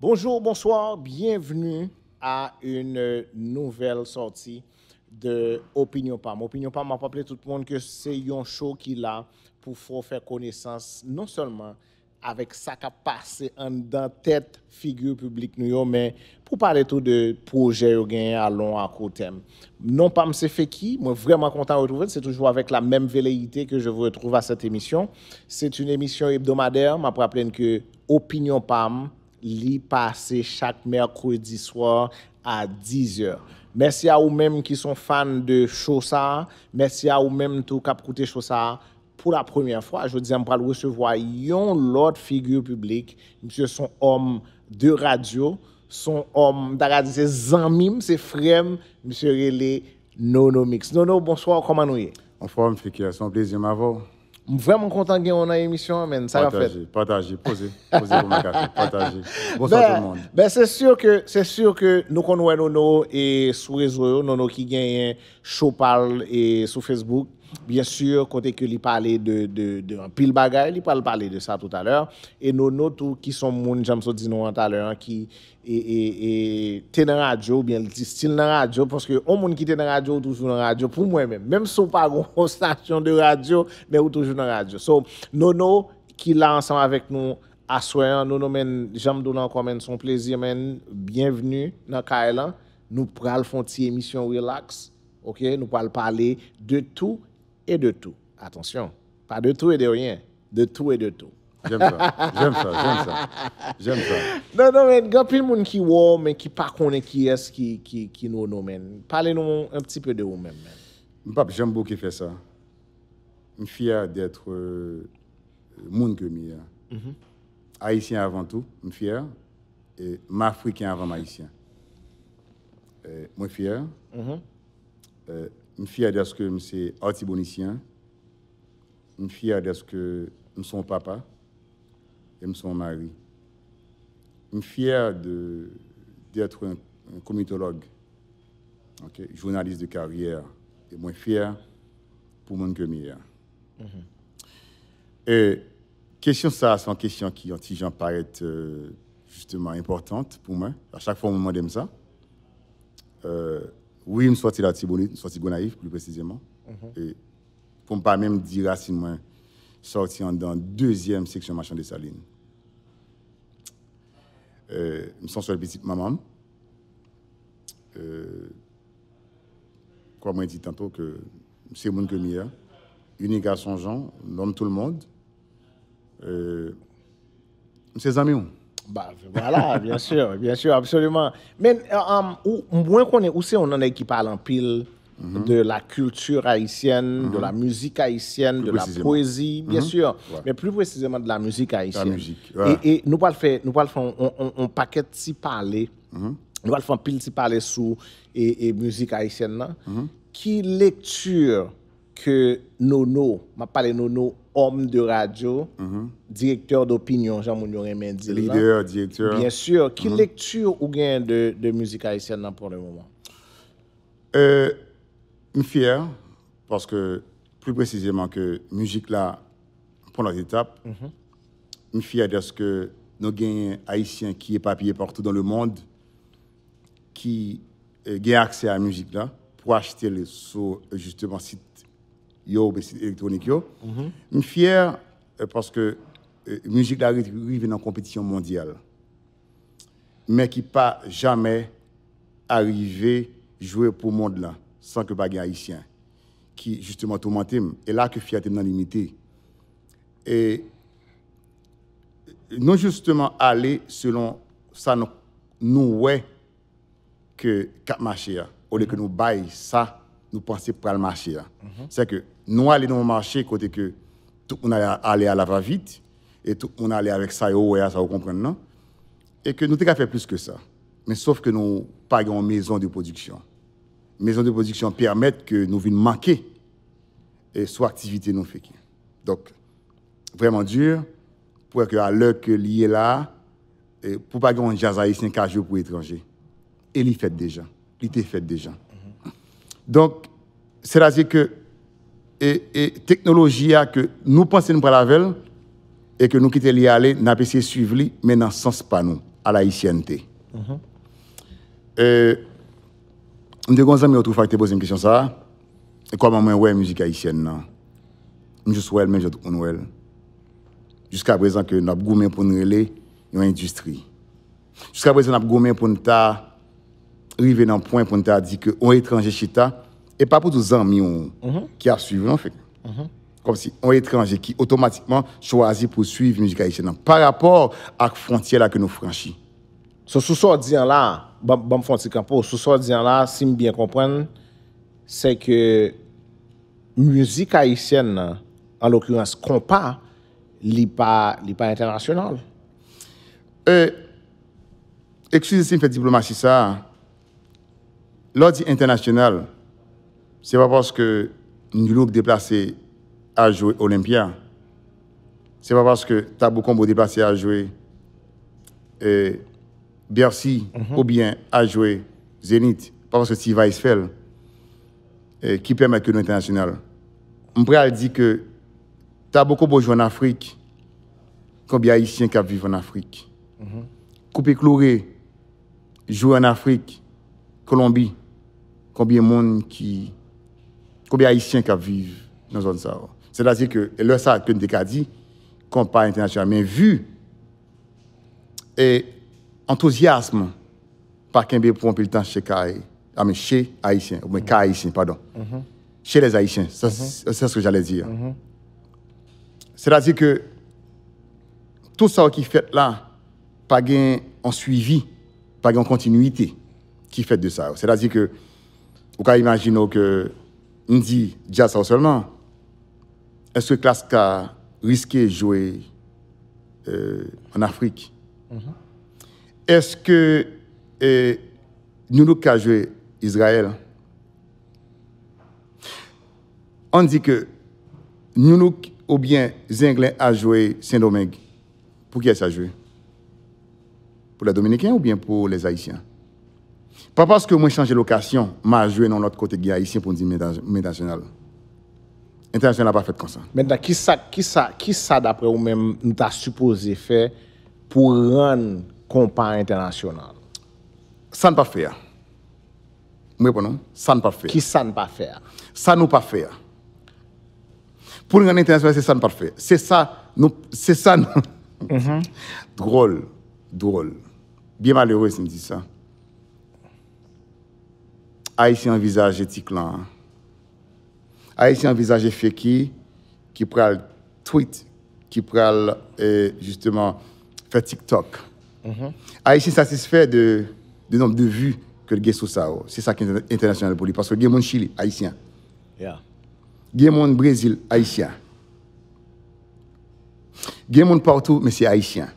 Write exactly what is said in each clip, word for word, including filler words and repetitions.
Bonjour, bonsoir, bienvenue à une nouvelle sortie de Opinion Pam. Opinion Pam, m ap raple tout moun ke se yon show ki la pou fè w fè konesans non sèlman avèk sa k ap pase anndan tèt figi piblik nou yo, men pou pale tou de pwojè yo genyen a long a kou tèm. Non pa m se Feki, mwen vrèman kontan retwouve n, se toujou avèk la menm veleyite ke je vous retrouve à cette émission. C'est une émission hebdomadaire, m ap raple n ke Opinion Pam, li pase chak mèkredi swa a diz è. Mèsi a ou menm ki son fan de show sa a. Mèsi a ou menm tou k ap koute show sa a pou la premyè fwa. Jodi a, m pral resevwa yon lòt figi piblik. Misye son òm de radyo, son òm, m ta ka di se zanmi m, se frè m. Misye rele Nono Mix. Nono, bonswa, kòman nou ye? Anfòm, Feki, se yon plezi m avè w. M vrèman kontan gen w nan emisyon an, menn. Sa k ap fèt? Pataje, pataje, poze, poze pou mwen kafe, pataje. Bonswa tout moun. Ben, se si ke, se si ke nou konn wè Nono e sou rezo yo, Nono ki genyen show pa l e sou Facebook, byen si, kote ke li pale de, de, de anpil bagay, li pral pale de sa toutalè. E Nono tou, ki son moun, jan m sot di nou an talè an, ki e, e, e, te nan radyo, oubyen li stil nan radyo, paske yon moun ki te nan radyo, ou toujou nan radyo, pou mwen menm. Menm si w pa gon stasyon de radyo, men ou toujou nan radyo. So, Nono, ki la ansanm avèk nou aswè an, Nono, menn, jan m di w la ankò, menn, se yon plezi, menn, byenvni nan kay lan. Nou pral fè yon ti emisyon relax, oke? Nou pral pale de tout et de tout. Atansyon, pa de tout et de rien, de tout et de tout. J'aime ça, j'aime ça, j'aime ça, j'aime ça. Non, non, men, gen anpil moun ki wè w, men ki pa konnen kiyès ki, ki, ki Nono, men. Pale nou un petit peu de ou menm, men. M p ap janm bouke fè sa. M fyè d'être, euh, moun ke m ye a. Mhm. Ayisyen avan tou, m fyè. E m Afriken avan m Ayisyen. E mwen fyè. Mhm. E m fyè dèske m se Atibonisyen. M fyè dèske m se yon papa e m se yon mari. M fyè de, d'être un, un komitològ, ok, jounalis de karyè. E mwen fyè pou moun ke m ye a. Mhm. E kesyon sa a, se yon kesyon ki yon ti jan parèt, euh, jisteman enpòtan pou mwen. A chak fwa moun mande m sa. Euh, wi, m sòti Latibonit, m sòti Gonayiv, pli presizeman. Mhm. E pou m pa menm di rasin mwen, sòti anndan dezyèm seksyon Machan Desalin. Euh, m se yon sèl pitit manman m. Euh, kòm mwen di tanto ke m se moun ke m ye a. Unik a son jan, nonm tout le monde. Euh, m se zanmi w. Ba, vwala, byen si, byen si, absoliman. Men, euh, um, ou, mwen konnen ou se yon nèg ki pale anpil de la culture haïtienne, de la musique haïtienne, de la poésie, bien sûr, mais plus précisément de la musique haïtienne. E, e nou pral fè, nou pral fè on, on, on pakèt ti pale, nou pral fè anpil ti pale sou e, e mizik ayisyèn nan. Ki lekti ke Nono, m ap pale Nono, homme de radio, directeur d'opinion, jan moun yo renmen di l lan. Lidè, direktè. Byen si, ki lekti ou gen de, de mizik ayisyèn nan pour le moment? Euh, m fyè, paske pli presizeman ke mizik la pran lòt etap, m fyè dèske nou genyen Ayisyen ki epapiye partou dans le monde, ki, eh, gen aksè a mizik la pou achte l sou, eh, jisteman, sit yo oubyen sit elektwonik yo. M fyè, eh, paske, eh, mizik la ri-, rive nan konpetisyon mondyal, men ki pa jamè arive jwe pou mond lan san ke pa gen Ayisyen ki jisteman toumante m. E la ke fyète m nan limite. E nou jisteman ale selon sa nou, nou wè ke k ap mache a, olye ke nou bay sa nou panse pral mache a. Sèke nou ale nan yon mache kote ke tout moun ale, ale a la va vit, e tout moun ale avèk sa yo wè a, sa yo konprann nan, e ke nou te ka fè plis ke sa. Men sof ke nou pa gen yon mezon de pwodiksyon. Mezon de pwodiksyon pèmèt ke nou vin manke, e, sou aktivite nou fè ki. Donk, vrèman di pou wè ke a lè ke li ye la a, e, pou pa gen yon djaz ayisyen ka jwe pou etranje. E li fèt deja. Li te fèt deja. Donk, sètadi ke, e, e teknoloji a ke nou panse nou pral avè l, e ke nou kite li ale, n ap eseye swiv li, men nan sans pa nou. à la haïtienneté. E, m te gen yon zanmi otrefwa ki te poze m kesyon sa a, e kòman mwen wè mizik ayisyèn nan. M jis wè l menm jan tout moun wè l. Jiska prezan ke n ap goumen pou n rele yon endistri. Jiska prezan n ap goumen pou n ta rive nan pwen pou n ta di ke yon etranje chita, e pa pou di w zanmi w ki ap swiv w non, fèk. Kòmsi yon etranje ki otomatikman chwazi pou swiv mizik ayisyèn nan pa rapò ak fwontyè la ke nou franchi. So, sou sa w di an la, ban, ban m fè yon ti kanpo. Sou sa w di an la, si m byen konprann, se ke mizik ayisyèn nan, an lokirans konpa, li pa, li pa entènasyonal. E, eskize si m fè diplomasi sa a. Lè w di entènasyonal, se pa paske Nu-Look deplase al jwe Olympia. Se pa paske Tabou Combo deplase al jwe eh, Bercy oubyen al jwe Zenith. Pa paske T-Vice fè l eh, ki pèmèt ke nou entènasyonal. M pral di ke Tabou Combo jwe ann Afrik, konbyen Ayisyen k ap viv ann Afrik? Koupe Kloure jwe ann Afrik, Kolonbi, konbyen moun ki, konbyen Ayisyen k ap viv nan zòn sa yo? Sètadi ke, e lè sa ke n te ka di, konpa entènasyonal. Men vi e antouzyasm pa kenbe pou anpil tan che kay, I mean, che Ayisyen, oubyen kay Ayisyen, padon. Chez les Haïtiens, c'est ce que j'allais dire. Sètadi ke tout sa ki fèt la, pa gen yon swivi, pa gen yon kontinwite ki fèt de sa yo. Sètadi ke ou ka imajine w ke m di djaz sa yo sèlman, èske Klass ka riske jwe eh, ann Afrik? Èske eh, Nu-Look ka jwe Izrayèl? Ann di ke Nu-Look oubyen Zenglen al jwe Sendomeng. Pou kiyès y al jwe? Pou lè Dominiken oubyen pou lè Ayisyen? Pa paske mwen chanje lokasyon, m al jwe nan lòt kote gen Ayisyen pou m di m entènasyonal. Entènasyonal la pa fèt konsa. Mentnan, kisa, kisa, kisa daprè ou menm nou ta sipoze fè pou rann konpa entènasyonal? Sa n p ap fè a. M reponn ou, sa n p ap fè. Kisa n pa fè a? Sa nou pa fè a. Pou n rann entènasyonal, se sa n p ap fè. Se sa nou, se sa nou. Dwòl, dwòl. Byen malere si m di sa. Ayisyen anvizaje ti klan an. Ayisyen anvizaje Feki ki pral tweet, ki pral eh, jisteman fè TikTok. Ayisyen satisfè de, de nonb de vi ke l gen sou sa yo. Se sa ki entènasyonal pou li. Paske gen moun Chili, Ayisyen. Gen moun Brezil, Ayisyen. Gen moun patou, men se Ayisyen.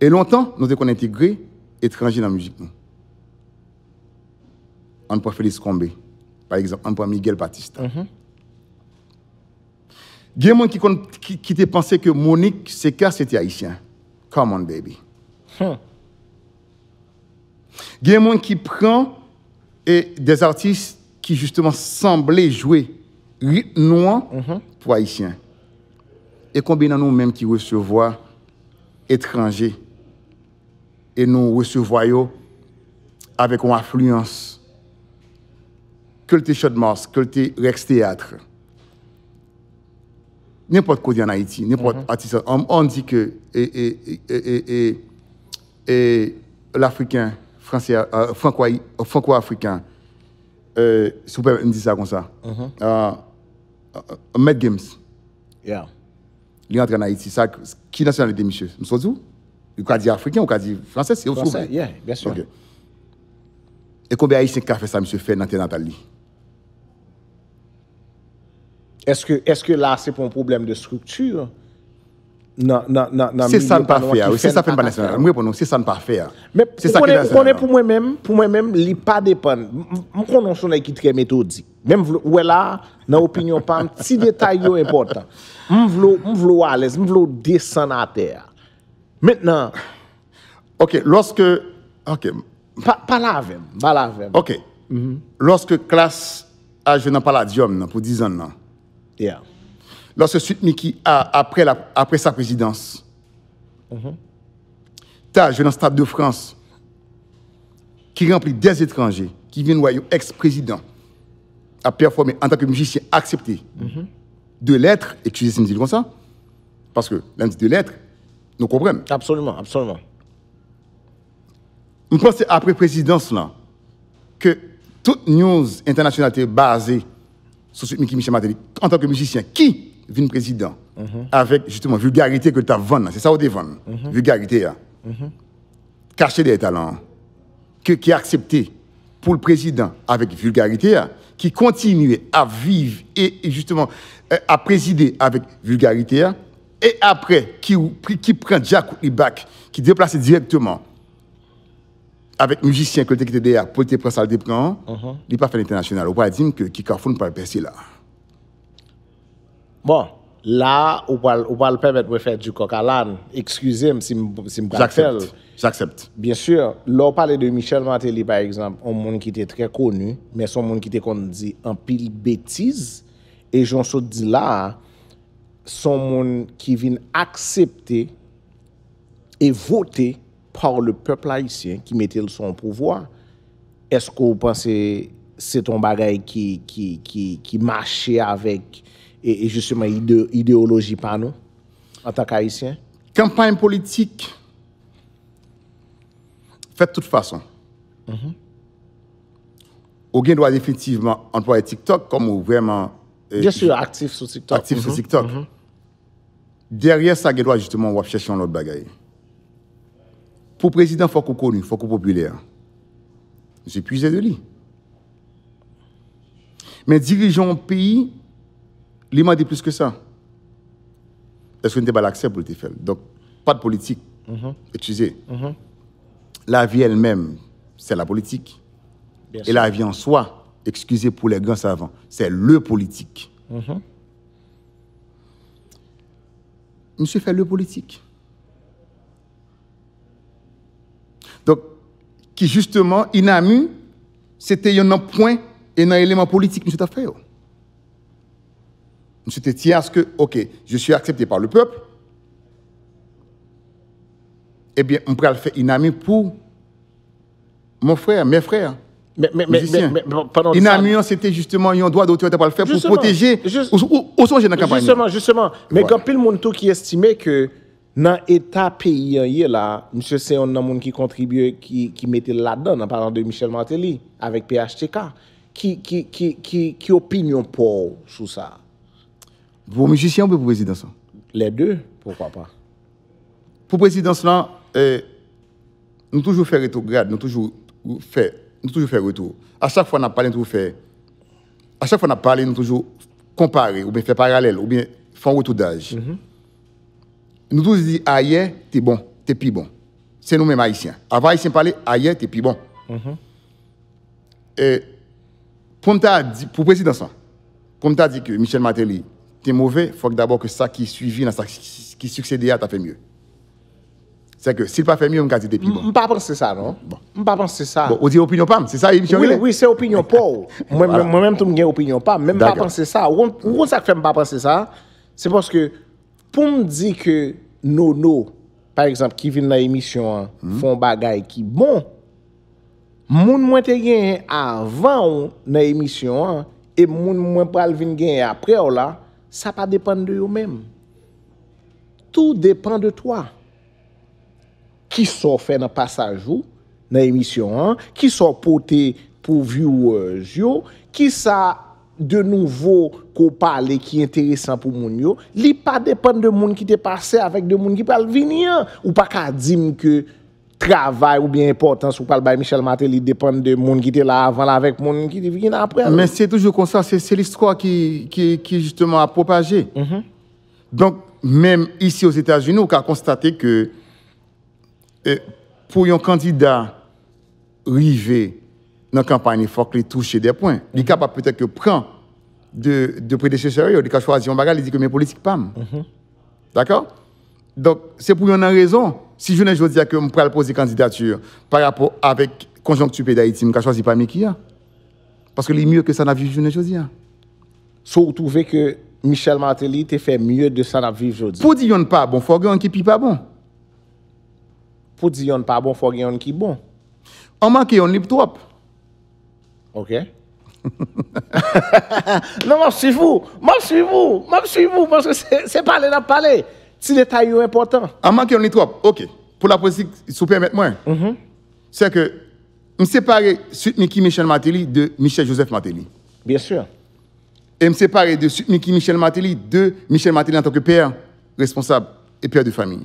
E lontan, nou te konn entegre etranje nan mizik nou. Ann pran Félix Combé, pa egzanp, ann pran Miguel Batista. Gen moun ki konn ki, ki te panse ke Monique Seca se te ayisyen. Come on, baby. Gen moun ki pran e des artistes ki jisteman sanble jwe ritm nou an pou ayisyen. E konbyen nan nou menm ki resevwa etranje e nou resevwa yo avèk yon afliyans ke l te Channmas, ke l te Rex Théâtre, nenpòt kote ann Ayiti, nenpòt atis, on, on di ke e, e, e, e, e, e, lafriken, franse, euh, franco, franco-africain, euh, si w pèmèt m di sa konsa, euh, euh, Met Gims. Li antre ann Ayiti, sa, ki nasyonalite misye? M sot di w? Ou ka di afriken, ou ka di fransè, se ou sou. Fransè, yeah, byen si. Ok. E konbyen ayisyen ki ka fè sa misye fè nan tè natal li? Èske, èske la se pa yon pwoblèm de estrikti nan, nan, nan, nan milye pa nou an ki fè n pa ka fè a? M reponn ou, se sa n pa fè a. Men ou konnen, ou konnen pou mwen menm, pou mwen menm, li pa depann. M, m, m konnen w se yon nèg ki trè metodik. Men m vle, ou wè la, nan opinyon pa m, ti detay yo enpòtan. M vle w, m vle w alèz, m vle w desann atè a. Mentnan, Ok, lòske, ok. Pa, pale avè m, pale avè m. Ok. Lòske Klass a jwe nan Palladium nan pou diz an nan. Lòske Sweet Micky a, apre la, apre sa prezidans, ta jwe nan Stade de France, ki ranpli dèzetranje, ki vin wè yon ex-prezidan ap pèfòme antanke mizisyen aksepte de lèt, eskize si m di l konsa, paske lè m di de lèt, nou konprann. Absoliman, absoliman. M panse apre prezidans lan, ke tout news entènasyonal te baze sou Sweet Micky Michel Martelly antanke mizisyen ki vin prezidan, avèk jisteman vilgarite ke l t ap vann nan. Se sa w te vann, vilgarite a. Kache dèyè talan an. Ke, ki aksepte pou l prezidan avèk vilgarite a, ki kontinye ap viv e, e jisteman, eh, ap prezide avèk vilgarite a, e apre ki, ki pran djakout li back, ki deplase dirèkteman avèk mizisyen ke l te kite dèyè a pou l te pran sa l te pran an, li pa fè l entènasyonal. Ou pral di m ke ki kafou n pral pèse la? Bon, la, ou pral, ou pral pèmèt mwen fè du coq à l'âne. Eskize m si m, si m pral fè l. J'accepte. Byen si, lè w pale de Michel Martelly, pa egzanp, yon moun ki te trè koni, men se yon moun ki te konn di anpil betiz, e jan w sot di la a, se yon moun ki vin aksepte e vote par le peuple haïtien ki mete l sou yon pouvwa. Èske w panse se t yon bagay ki, ki, ki, ki mache avèk e, e jisteman ide, ideyoloji pa nou antank Ayisyen? Kanpay politik fèt tout fason. Ou gen dwa definitivman anplwaye TikTok kòm ou vrèman Byen si, aktif sou TikTok. Aktif sou TikTok. Dèyè sa, gen dwa jisteman w ap chèche yon lòt bagay. Pou prezidan, fòk ou koni, fòk ou popilè. Misye puize de li. Men dirijan yon peyi, li mande plis ke sa. Èske n te ba l aksè pou l te fè l? Donk, pa de politik. Eskize. Lavi elle-même, c'est la politique. Et la vie en soi, excusez pour les grands savants, c'est le politique. Misye fè le politik. Donk, ki jisteman, UNAMU, se te yonn nan pwen e nan eleman politik misye t ap fè yo. Misye te tye aske, ok, je suis accepté par le peuple, ebyen, m pral fè UNAMU pou mon frère, mes frères. Men, men, men, men, men pandan w di sa, UNAMU an, se te jisteman yon dwa dotè te pral fè pou pwoteje. Ou, ou, ou sonje nan kanpay nan. Jisteman, jisteman. Men gen anpil moun tou ki estime ke nan eta peyi an ye la, misye se yonn nan moun ki kontribye, ki, ki mete l ladan, an palan de Michel Martelly, avèk P H T K. Ki, ki, ki, ki, ki opinyon pa w sou sa? Pou mizisyen oubyen pou prezidans lan? Les deux, pourquoi pas? Pou prezidans lan, eh, nou toujou fè retwograd, nou toujou fè, nou toujou fè retou. A chak fwa n ap pale, nou toujou fè, a chak fwa n ap pale, nou toujou konpare, oubyen fè paralèl, oubyen fè yon retoudaj. Nou toujou di ayè te bon, te pi bon. Se nou menm Ayisyen. Avan Ayisyen pale, ayè te pi bon. E, pou m ta di, pou prezidans lan, pou m ta di ke Michel Martelly te move, fòk dabò ke sa ki swivi nan sa ki, ki siksede a ta fè mye. Sèke si l pa fè mye, m ka di te pi bon. M pa panse sa, non. M pa panse sa. Bon, ou di opinyon pa m, se sa emisyon Wi, rele? Wi, se opinyon pa w. Mwen, mwen, mwen menm tou, m gen opinyon pa m, men m pa panse sa. Ou konn, ou konn sa k fè m pa panse sa? Se paske pou m di ke Nono, pa egzanp, ki vin nan emisyon an, fè yon bagay ki bon, moun mwen te genyen avan w nan emisyon an, e moun mwen pral vin genyen apre w la, sa pa depann de yo menm. Tout dépend de toi. Kisa w fè nan pasaj ou nan emisyon an, kisa w pote pou viewers yo, kisa de nouvo ke w pale ki enteresan pou moun yo, li pa depann de moun ki te pase avèk de moun ki pral vini an. Ou pa ka di m ke travay oubyen enpòtans ou pral bay Michel Martelly depann de moun ki te la avan l avèk moun ki vin apre l. Men se toujou konsa, se, se listwa ki, ki, ki jisteman ap pwopaje. Donk, menm isi Ozetazini, ou ka konstate ke, eh, pou yon kandida rive nan kanpay li, fòk li touche de pwen. Li kapab petèt ke pran de, de predesesè yo, li ka chwazi yon bagay, li di ke men politik pa m. Dakò? Donk, se pou yon nan rezon, si jounen jodi a ke m pral poze kandidati pa rapò avèk konjonkti peyi Dayiti, m ka chwazi pami ki a? Paske li mye ke sa n ap viv jounen jodi a. So, ou twouve ke Michel Martelly te fè mye de sa n ap viv jodi? Pou di yonn pa bon, fò gen yonn ki pi pa bon. Pou di yonn pa bon, fò gen yonn ki bon. An manke yonn, li twòp. Ok. Non, m ap swiv ou. M ap swiv ou. M ap swiv ou. Paske se, se pale n ap pale. Ti detay yo enpòtan. An manke yonn, li twòp. Ok. Pou la politik, si w pèmèt mwen, se ke m separe Sweet Micky, Michel Martelly de Michel Joseph Martelly. Byen si. E m separe de Sweet Micky, Michel Martelly de Michel Martelly antanke pè responsab e pè de fanmi.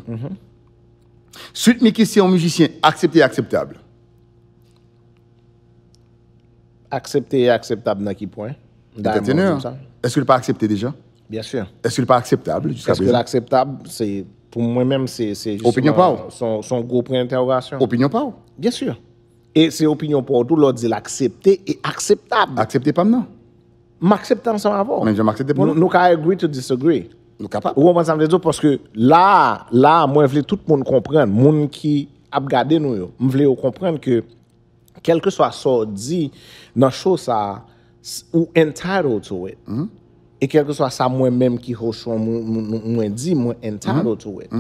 Sweet Micky se yon mizisyen aksepte e akseptab. Aksepte e akseptab nan ki pwen? M ta renmen w di m sa. Èske l pa aksepte deja? Byen si. Èske l pa akseptab jiska prezan? Èske l akseptab? Se, pou mwen menm, se, se jisman, se yon, se yon gwo pwen entèwogasyon. Opinyon pa w. Byen si. E se opinyon pa w tou lè w di l aksepte e akseptab. Aksepte pa m nan. M aksepte ansanm avè w. Menm jan m aksepte pa w. Nou, nou ka agree to disagree. Nou kapab. Ou konprann sa m vle di w? Paske la, la, mwen vle tout moun konprann. Moun ki ap gade nou yo, m vle yo konprann ke kèlkeswa sa w di nan show sa a, s- ou entitled to it. E kèlkeswa sa mwen menm ki host ou an, mwen, mwen, mwen di, mwen entitled to it.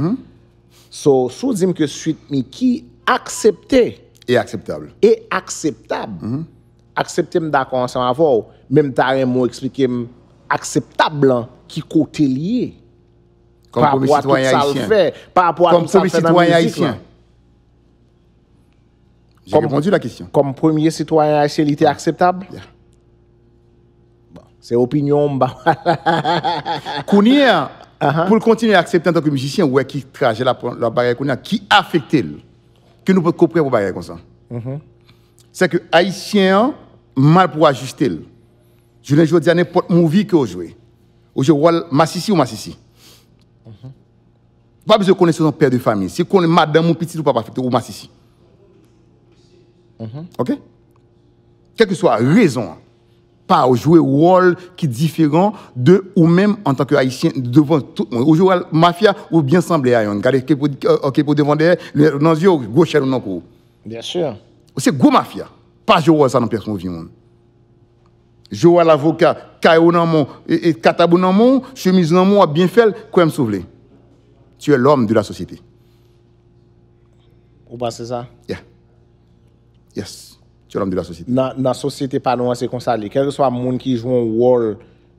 So, si w di m ke Sweet Micky aksepte E akseptab. e akseptab, aksepte m dakò ansanm avè w, men m ta renmen w eksplike m akseptab lan ki kote l ye. Kòm premye sitwayen ayisyen. Pa rapò a tout sa l fè, pa rapò a tout sa l fè nan mizik lan. J'ai répondu la question. Kòm premye sitwayen ayisyen, li te akseptab? Yeah. Bon, se opinyon w, m pa. Kounye a, pou l kontinye aksepte antanke mizisyen, ou wè ki trajè l ap, l ap bagay kounye a, ki afekte l, ke nou potko prè pou bagay konsa. Se ke Ayisyen an mal pou ajiste l. Jounen jodi a, nenpòt movie ke w jwe, ou jwe wòl masisi ou masisi. Ou pa bezwen konnen si w se yon pè de fanmi. Si w konnen madanm ou, pitit ou p ap afekte, ou masisi. Ok? Kèlkeswa rezon an, pa jwe wòl ki diferan de ou menm antanke Ayisyen devan tout moun. Ou jwe wòl mafya, ou byen sanble a yonn. Gade ke pou, ke pou devan dèyè, nan zye w, gwo chèn ou nan kou. Byen si. Ou se gwo mafya. Pa jwe wòl sa nan pyès movie moun. Jwe wòl avoka, kay ou nan men w, e, e, katab ou nan men w, chemiz nan men w, w ap byen fè l, kwè m si w vle. Tu es l'homme de la société. Ou panse sa? Yeah. Yes. Tu es l'homme de la société. Nan, nan sosyete pa nou an, se konsa l ye. Kèlkeswa moun ki jwe yon wòl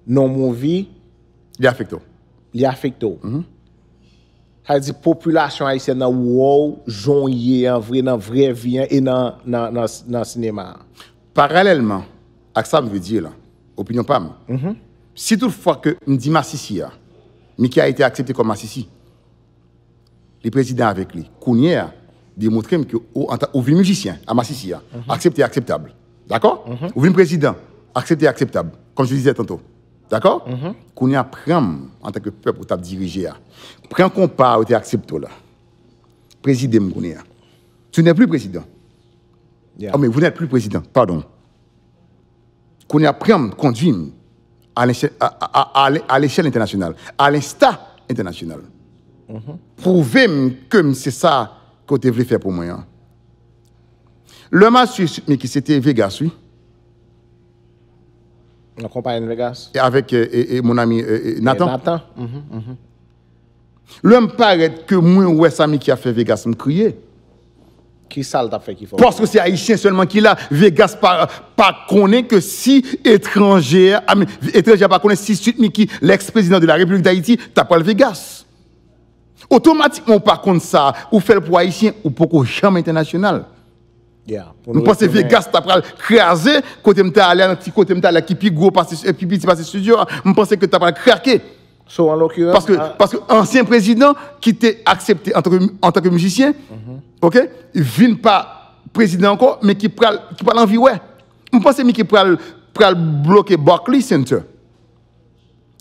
nan yon movie, li afekte w. Li afekte w. Sa vle di popilasyon ayisyèn nan wè w jan w ye an vre, nan vrè vi an e nan, nan, nan, nan sinema a. Paralèlman ak sa m vle di la, opinyon pa m, si tout fwa ke m di masisi a, Micky a été accepté kòm masisi, li prezidan avèk li. Kounye a, demontre m ke ou, anta, ou vin mizisyen a masisi a. Aksepte, akseptab. Dakò? Ou vin prezidan. Aksepte, akseptab. Comme je disais tantôt. Dakò? Kounye a, pran m antanke pèp ou t ap dirije a. Pran konpa a, ou te aksepte w la. Prezide m kounye a. Tu n'es plus président. Yeah. Oh, mais vous n'êtes plus président. Pardon. Kounye a, pran m, kondui m a lenchè-, a, a, a, a, a lechèl entènasyonal, a lensta entènasyonal. Pwouve m ke m se sa ke w te vle fè pou mwen an. Lè m a swiv Sweet Micky, se te Vegas, wi. Nan konpayi Vegas. E avèk, e, e, e, mon ami, e, e, Nathan. Nathan. Lè m parèt ke mwen wè sa Micky ap fè Vegas, m kriye. Ki sa l t ap fè ki fè w? Paske se Ayisyen sèlman ki la. Vegas pa, pa konnen ke si etranje, a, men, etranje pa konnen si Sweet Micky, l'ex-président de la République d'Haïti, ta pral Vegas. Otomatikman, ou pa konn sa, ou fè l pou Ayisyen, ou poko janm entènasyonal. Yeah, pou nou retounen. M panse Vegas ta pral kraze, kote m ta ale a, nan ti kote m ta ale a, ki pi gwo pase, pi piti pase studio a, m panse ke ta pral krake. So, an lokirans, paske, paske ansyen prezidan ki te aksepte antanke, antanke mizisyen, ok, vin pa prezidan ankò, men ki pral, ki pral anvi wè. M panse Micky pral, pral bloke Barclays Center.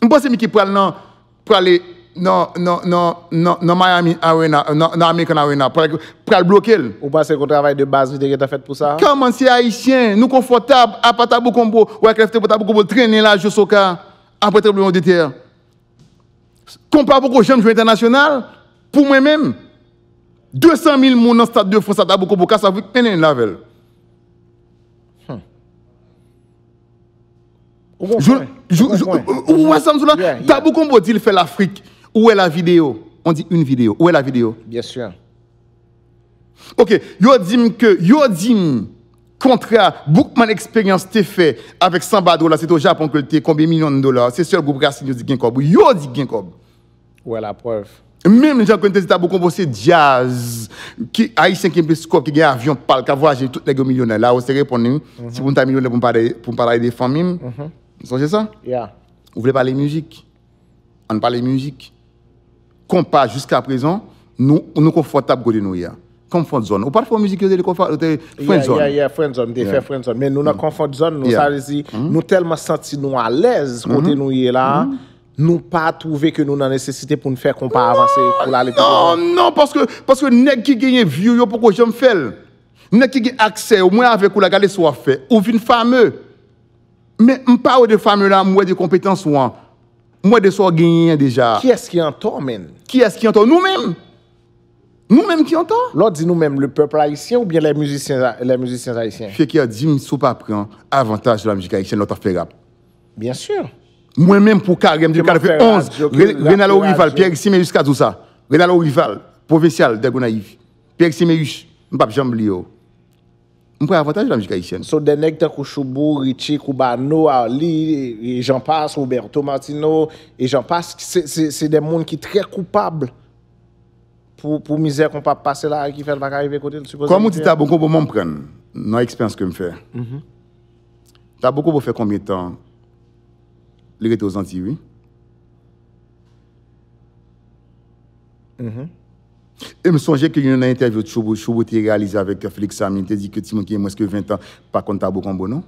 M panse Micky pral nan, prale nan, nan, nan, nan, nan Miami Arena, nan, nan American Arena, pral, pral bloke l. Ou panse ke yon travay de baz li te gentan fèt pou sa? Kòman se Ayisyen, nou konfòtab, apa Tabou Combo, Wyclef te pran Tabou Combo, l trennen la, jwe soka, apre tranbleman de tè. Konpa poko janm jwe entènasyonal, pou mwen menm. De san mil moun nan Stade de France la, Tabou Combo ka sa vin mennen l avè l. Ou gon pwen. Ou wè sa m di w la? Tabou Combo di l fè Lafrik. Ou wè la vidéo? On dit une vidéo. Ou wè la vidéo? Byen si. Ok, yo di m ke, yo di m, kontra Boukman Experience te fè avèk Sanba Dola, se te o Japon ke l te, konbyen milyon dola, se sèl gwoup Rasin yo di gen kòb, yo di gen kòb. Ou wè laprèv. Menm jan ke n te di Tabou Konbo se djaz, ki ayisyen ki gen plis kòb, ki gen avyon pa l, k ap vwayaje, tout nèg yo milyonè. Lawòs te reponn li, si pou m ta milyonè pou m pa, pou m pa ede fanmi m. Sonje sa? Yeah. Ou vle pale mizik? Ann pale mizik. Konpa jiska prezan, nou, nou konfòtab kote nou ye a. Comfort zone. Ou pa t fè yon mizik yo te rele konfò, yo te friend zone. Yeah, yeah, friend zone, m te fè friend zone. Men nou nan comfort zone, nou, sa vle di, nou tèlman santi nou alèz kote nou ye la, nou pa twouve ke nou nan nesesite pou n fè konpa avanse, pou l ale pi lwen. Non, non, paske, paske nèg ki genyen view yo poko janm fè l. Nèg ki gen aksè yo, mwen avèk ou la, gade sa w ap fè. Ou vin fameux. Men m pa wè de fameux la, m wè de konpetans ou an. M wè de sa w genyen an deja. Kiyès ki antò, menn? Kiyès ki antò? Nou menm. Nou menm ki antò. Lè w di nou menm, le peuple haïtien oubyen les musiciens, les musiciens haïtiens? Fekè, di m si w pa pran avantaj de la mizik ayisyèn lè w t ap fè rap. Byen si. Mwen menm pou karyè m depi katrevenn-onz, Renalo Rival, Pierre Siméus ka di w sa. Renalo Rival, pwovensyal de Gonayiv. Pierre Siméus, m p ap janm bliye w. M pran avantaj de la mizik ayisyèn. So, de nèg tankou Choubou, Richie, Koubano, Arly, e, e jan pas, Roberto Martino, e jan pas, se, se, se de moun ki trè koupab pou, pou mizè konpa ap pase la, ki fè l pa ka rive kote l sipoze rive. Kòm ou di Tabou Konbo, mwen m pran nan eksperyans ke m fè. Tabou Konbo fè konbyen tan li rete Ozantiy, wi? E m sonje ke youn nan entèvyou Choubou, Choubou te reyalize avèk Felix Samy, li te di ke timoun ki gen mwens ke ven tan pa konn Tabou Konbo, non?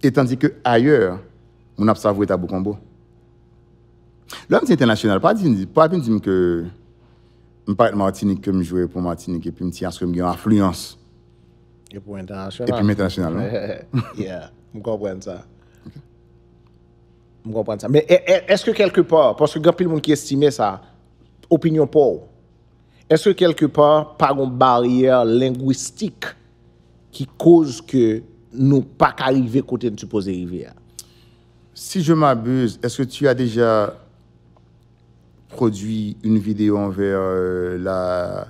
E tandis ke ayè, moun ap savourer Tabou Konbo. Lè m di entènasyonal, pa di, pa vin di m ke m parèt Matinik, ke m jwe pou Matinik, epi m ti asire m gen yon afliyans. E pou entènasyonal. Epi m entènasyonal, non? Yeah, m konprann sa. M konprann sa. Men e, e, èske kèlke pa, paske gen anpil moun ki estime sa, opinyon pa w, èske kèlke pa pa gon baryè lengwistik ki koz ke nou pa ka rive kote n sipoze rive a? Si je m'abuse, est-ce que tu as déjà produit une vidéo envers euh, la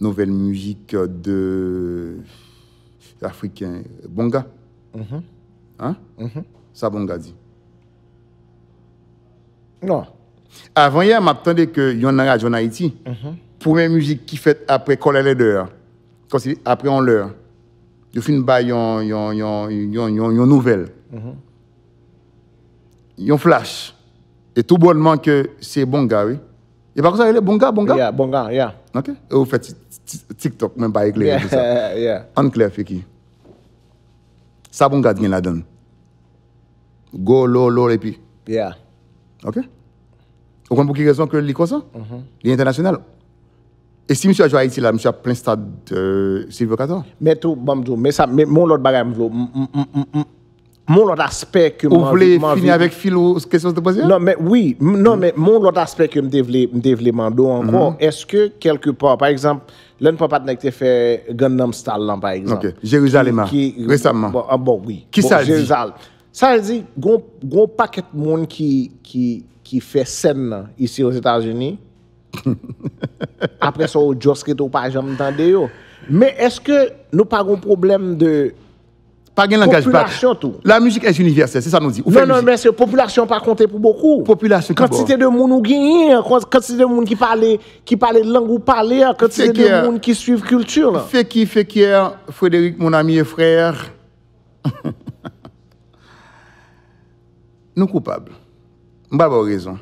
nouvelle musique de africain Bonga? Hein? Sa Bonga di. Non. Avan yè, m ap tande ke yon nan radyo an Ayiti, premye mizik ki fèt apre Kòlè Lèdè a, kòmsi apre yon lè, yo fin bay yon, yon, yon, yon, yon, yon nouvèl. Yon flash. E tou bònman ke se Bonga, wi. E pa konsa rele Bonga, Bonga? Yeah, Bonga, yeah. Ok. E ou fè ti, ti, TikTok, mwen pa eklere pou sa. Yeah. Ann klè, Feki. Sa Bonga gen ladan l. Go, lo, lo, epi. Yeah. Ok? Ou konn pou ki rezon ke li konsa? Li entènasyonal. E si misye a jwe Ayiti la, misye ap plen stad euh, Silvio Cator. Men tou, ban m di w, men sa, men, men yon lòt bagay m vle w, m, m, m, m, m, men yon lòt aspè ke m Ou vle anvi, m anvi fini avèk fil ou kesyon te poze a? Non, men wi, m, non, men men yon lòt aspè ke m te vle, m te vle mande w ankò, èske kèlke pa, pa egzanp, lè n pran patnè ki te fè Gangnam Style lan, pa egzanp. Ok, Jerusalema, Ki- ki- resaman. Bon, ah, bon, wi. Ki Bon, sa l di? Jerizal-, sa l di, gon, gon pakèt moun ki, ki, ki fè sèn nan isi Ozetazini. Apre sa, ou just rete, ou pa janm tande yo. Men èske nou pa gon pwoblèm de Pa gen langaj pa. Popilasyon tou. La musique est universelle, se sa nou di. Ou fè Non, non, mizik. Men se popilasyon pa konte pou bokou. Popilasyon ki bon. Kantite de moun ou genyen, kantite de moun ki pale, ki pale lang ou pale a, kantite de Fekè. Moun ki swiv kilti lan. Feki, Fekè, Frédéric, mon ami et frère. Nou koupab. M pa ba w rezon.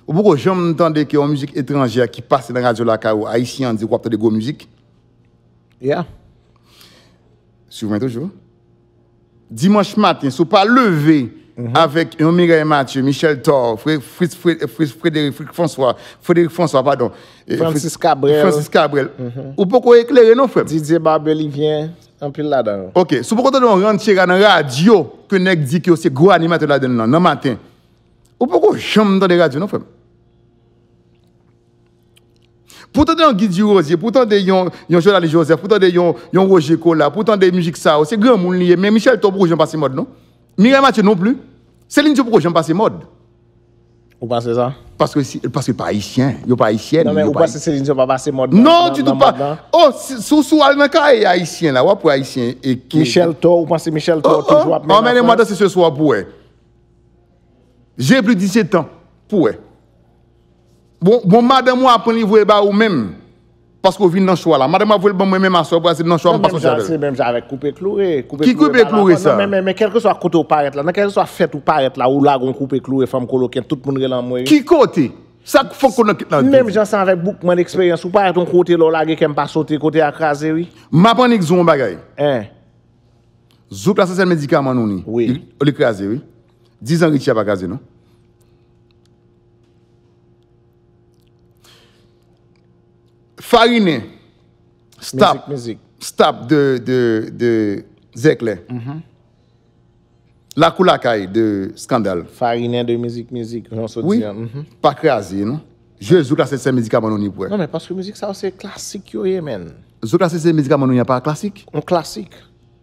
Ou poko janm tande ke yon mizik etranjè ki pase nan radyo lakay ou, ayisyen an di w ap tande gwo mizik. Yeah. Swiv mwen toujou. Dimanch maten, si w pa leve avèk yon Mireille Mathieu, Michel Thor, Fre- Fritz, Fre- Fritz, Frédéric, Fritz François, Frédéric François, padon, e, Francis Fritz- Cabrel. Francis Cabrel, ou poko eklere non, frè m. Didier Barbelivien, anpil ladan yo. Ok, si w poko tande yon ranchera nan radyo ke nèg di ke yo se gwo animatè ladan l nan, nan maten, ou poko janm tande radyo non, frè m. Pou tande yon Guy Durosier, pou tande yon, yon Journaliste Joseph, pou tande yon, yon Roger Colas, pou tande mizik sa yo, se granmoun li ye. Men Michel Thor poko janm pase mòd non. Mireille Mathieu non pli. Céline Dion poko janm pase mòd. Ou panse sa? Paske si, paske pa ayisyen, yo pa ayisyèn. Non, men yo ou pa- panse Celine Dion pa pase mòd Non, nan- du nan tout pas. Mòd nan? Oh, si, si, si w al nan kay ayisyen la, w ap wè ayisyen e ki- Michel To, ou panse Michel To Oh, toujou oh, ap mennen anmennen mwa Frans? Danse ce soir pou wè. J'ai plus dix-sept ans, pou wè. Bon, bon madanm ou aprann li voye ba ou menm. Paske w vin nan show a la. Madanm w ap voye l ban mwen menm aswè, pou al se nan show a m pa Menm sòti jan, avè l. Se menm jan avèk koupe kloure. Ki koupe kloure sa? Non, men, men, men kèlkeswa kote ou parèt la, nan kèlkeswa fèt ou parèt la, ou lage yon koupe kloure, fanm koloken, tout moun rele anmwey. Ki kote? Sa k fòk konnen kit nan Menm jan sa avèk Boukman eksperyans, ou parèt yon kote lè w lage kè m pa sote, kote a kraze wi. M ap annik di w yon bagay. Hein. Zouk la se sèl medikaman nou ni. Wi. Li, li kraze wi. Dizan Richie a pa kraze non. Farinen. Stop. Mizik, mizik. Stop de, de, de Zèklè. Lakou lakay de Skandal. Farinen de mizik, mizik, jan sot Wi. di an. Mhm. Pa kraze non. Jwe zouk la se sèl medikaman nou ni pou wè. Non, men paske mizik sa yo se klasik yo ye, men. Zouk la se sèl medikaman nou ni a pa klasik. On klasik.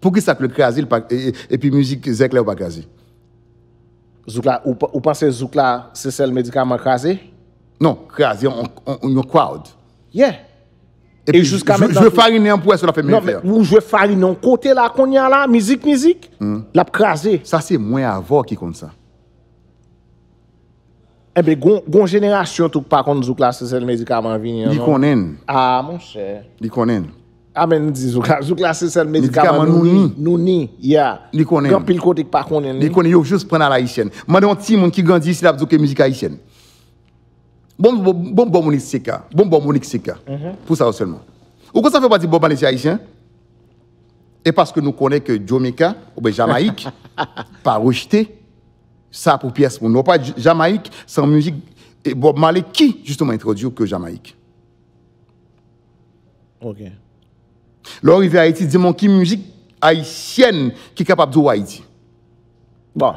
Poukisa ke l kraze l pa, e, e, epi mizik Zèklè yo pa kraze? Zouk la, ou, pa- ou panse zouk la se sèl medikaman kraze? Non, kraze yon, yon, yon crowd. Yeah. Epi E jiska jwe, mentnan jwe tou- Farinen pou wè si l ap fè m Non, fè. men ou jwe Farinen yon kote la kounye a la, mizik, mizik, l ap kraze. Sa se mwen avè w ki konn sa. Enben, gon, gon jenerasyon tou k pa konn zouk la se sèl medikaman vini an, Li non? Konnen. Ah, monchè. Li konnen. Ah, men m di zouk la, zouk la se sèl medikaman Medikaman nou nou ni. ni. Nou ni, yeah. Li konnen. Gen anpil kote k pa konnen Li li. Konnen yo jis pran l a la ayisyèn. Mande yon timoun ki grandi isi l ap di w ke mizik ayisyèn. Bon, bon, bon, bon, Monik Seka. Bon, bon, Monik Seka. Pou sa yo sèlman. Ou konn sa fè pati Bob Marley se ayisyen? E paske nou konnen ke Jamaica oubyen Jamayik pa rejte sa pou pyès moun. Nou pa J- Jamayik san mizik e Bob Marley ki jisteman entwodui w ke Jamayik. Ok. Lè w rive Ayiti, di mwen ki mizik ayisyèn ki kapab di w Ayiti. Bon.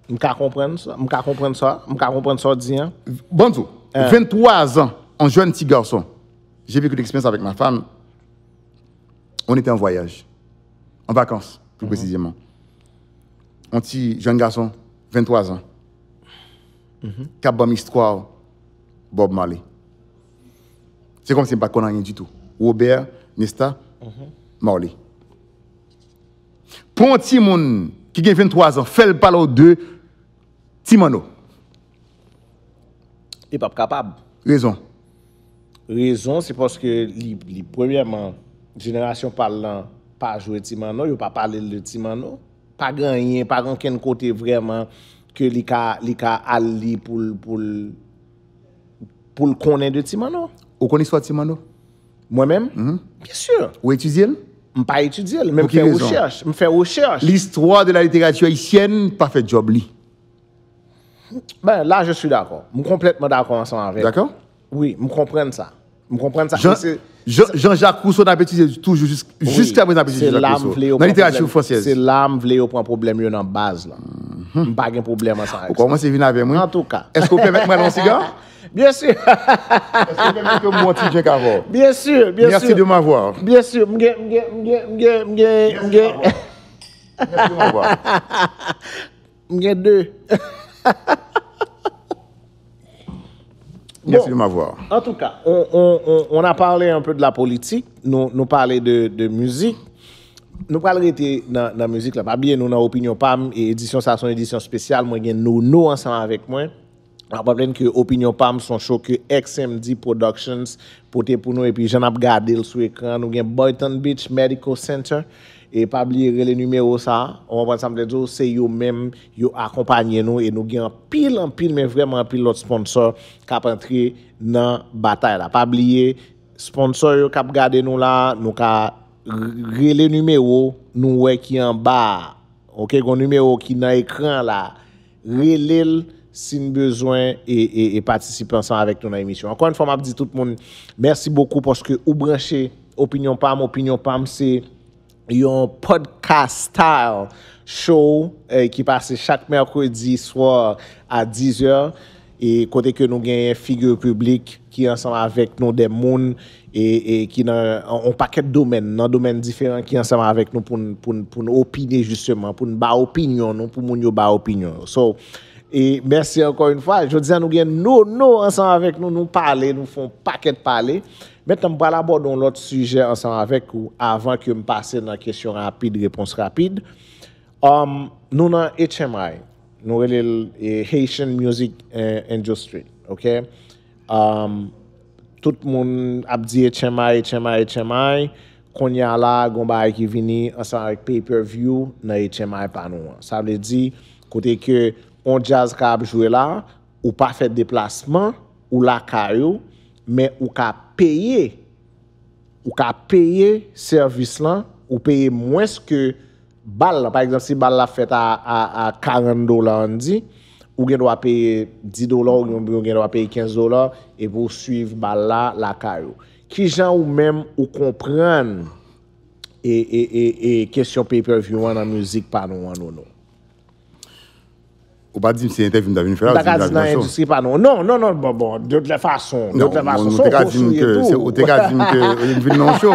M ka konprann sa, m ka konprann sa, m ka konprann sa w di an. Bon, di w, venntwa zan, an jèn ti gason, j'ai vécu l'expérience avec ma femme. On était en voyage, en vacances, plus précisément. On ti jèn gason, venntwa zan, k ap ban m istwa Bob Marley. Se kòmsi m pa t konn anyen ditou. Robert Nesta Marley. Pou yon timoun ki gen venntwa zan, fè l pale w de Ti Manno. Li p ap kapab. Rezon. Rezon, se paske li, li premyèman, jenerasyon pa l lan pa jwe Ti Manno, yo pa pale l de Ti Manno. Pa gen anyen, pa gen okenn kote vrèman ke li ka, li ka al li pou l, pou l, pou l konnen de Ti Manno. Ou konn istwa Ti Manno? Mwen menm? Byen si. Ou etidye l? M pa etidye l, men Pou m ki fè rezon? Rechèch. M fè rechèch. L'histoire de la littérature haïtienne pa fè djòb li. Ben, là, je suis d'accord. M konplètman dakò ansanm avèk ou. Dakò? Wi, m konprann sa. M konprann sa. Jean, E se- Jean, Jean-Jacques Rousseau n ap etidye toujou jis- wi, jiska prezan ap etidye se la Jean-Jacques m Rousseau. vle yo Nan pran literati pwoblèm- fransèz. Se la m vle yo pran pwoblèm yo nan baz la. M pa gen pwoblèm ansanm Ou avèk sa. kòmanse vin avè mwen. Antouka. Èske w pèmèt mwen al yon siga? Byen si. Èske w pèmèt ke m bwè yon ti drink avè w? Byen si, byen si. Merci de m'avoir. Byen si, m gen, m gen, m gen, m gen, m gen, m gen, Merci de m'avoir. M gen de. Merci de m'avoir. En tout cas, on, on, on, on a parlé un peu de la politique, nou, nou pale de, de mizik. Nou pral rete nan, nan mizik la. Pa bliye nou nan Opinyon Pam, e edisyon sa se yon edisyon espesyal. Mwen gen Nono ansanm avèk mwen. N ap raple n ke Opinyon Pam se yon show ke X M D Productions pote pou nou, epi jan n ap gade l sou ekran, nou gen Boynton Beach Medical Center. E pa bliye rele nimewo sa a, ou konprann sa m vle di w, se yo menm, yo akonpanye nou, e nou gen anpil, anpil, men vrèman anpil lòt sponsor k ap antre nan batay la. Pa bliye, sponsor yo k ap gade nou la, nou ka r- rele nimewo nou wè ki anba a. Ok, gon nimewo ki nan ekran la. Rele l si n bezwen e, e, e patisipe ansanm avèk nou nan emisyon. Ankò yon fwa, m ap di tout moun, mèsi bokou paske ou branche Opinyon Pam. Opinyon Pam se yon podcast style show, eh, ki pase chak mèkredi swa a diz è, e kote ke nou genyen figi piblik ki ansanm avèk nou, de moun e, e ki nan yon pakèt domèn, nan domèn diferan, ki ansanm avèk nou pou n, pou n, pou n opine jisteman, pou n ba opinyon nou, pou moun yo ba opinyon yo. So, E mèsi ankò yon fwa. Jodi a nou gen Nono ansanm avèk nou. Nou pale, nou fè yon pakèt pale. Mentnan m pral abòde yon lòt sijè ansanm avèk ou avan ke m pase nan kesyon rapid, repons rapid. Um, nou nan H M I. Nou rele l eh, Haitian Music eh, Industry. Ok? Um, tout moun ap di H M I, H M I, H M I. Kounye a la, gon bagay ki vini ansanm avèk pay-per-view nan H M I pa nou an. Sa vle di, kote ke on djaz ka ap jwe la, ou pa fè deplasman, ou lakay ou, men ou ka peye, ou ka peye sèvis lan, ou peye mwens ke bal la. Pa egzanp, si bal la fèt a, a, a karant dola, ann di, ou gen dwa peye dis dola, ou gen, ou gen dwa peye kenz dola, epi ou swiv bal la lakay ou. Kijan ou menm ou konprann e, e, e, e kesyon pay-per-view an nan mizik pa nou an, Nono? Ou pa di m se entèvyou m ta vin fè la, ou di m ta vin nan show. Endistri pa nou. Non, non, non, bon, bon, de toutes les façons, de toutes les façons, se ou konstwi e tou. Ou te ka di m ke m vin nan show.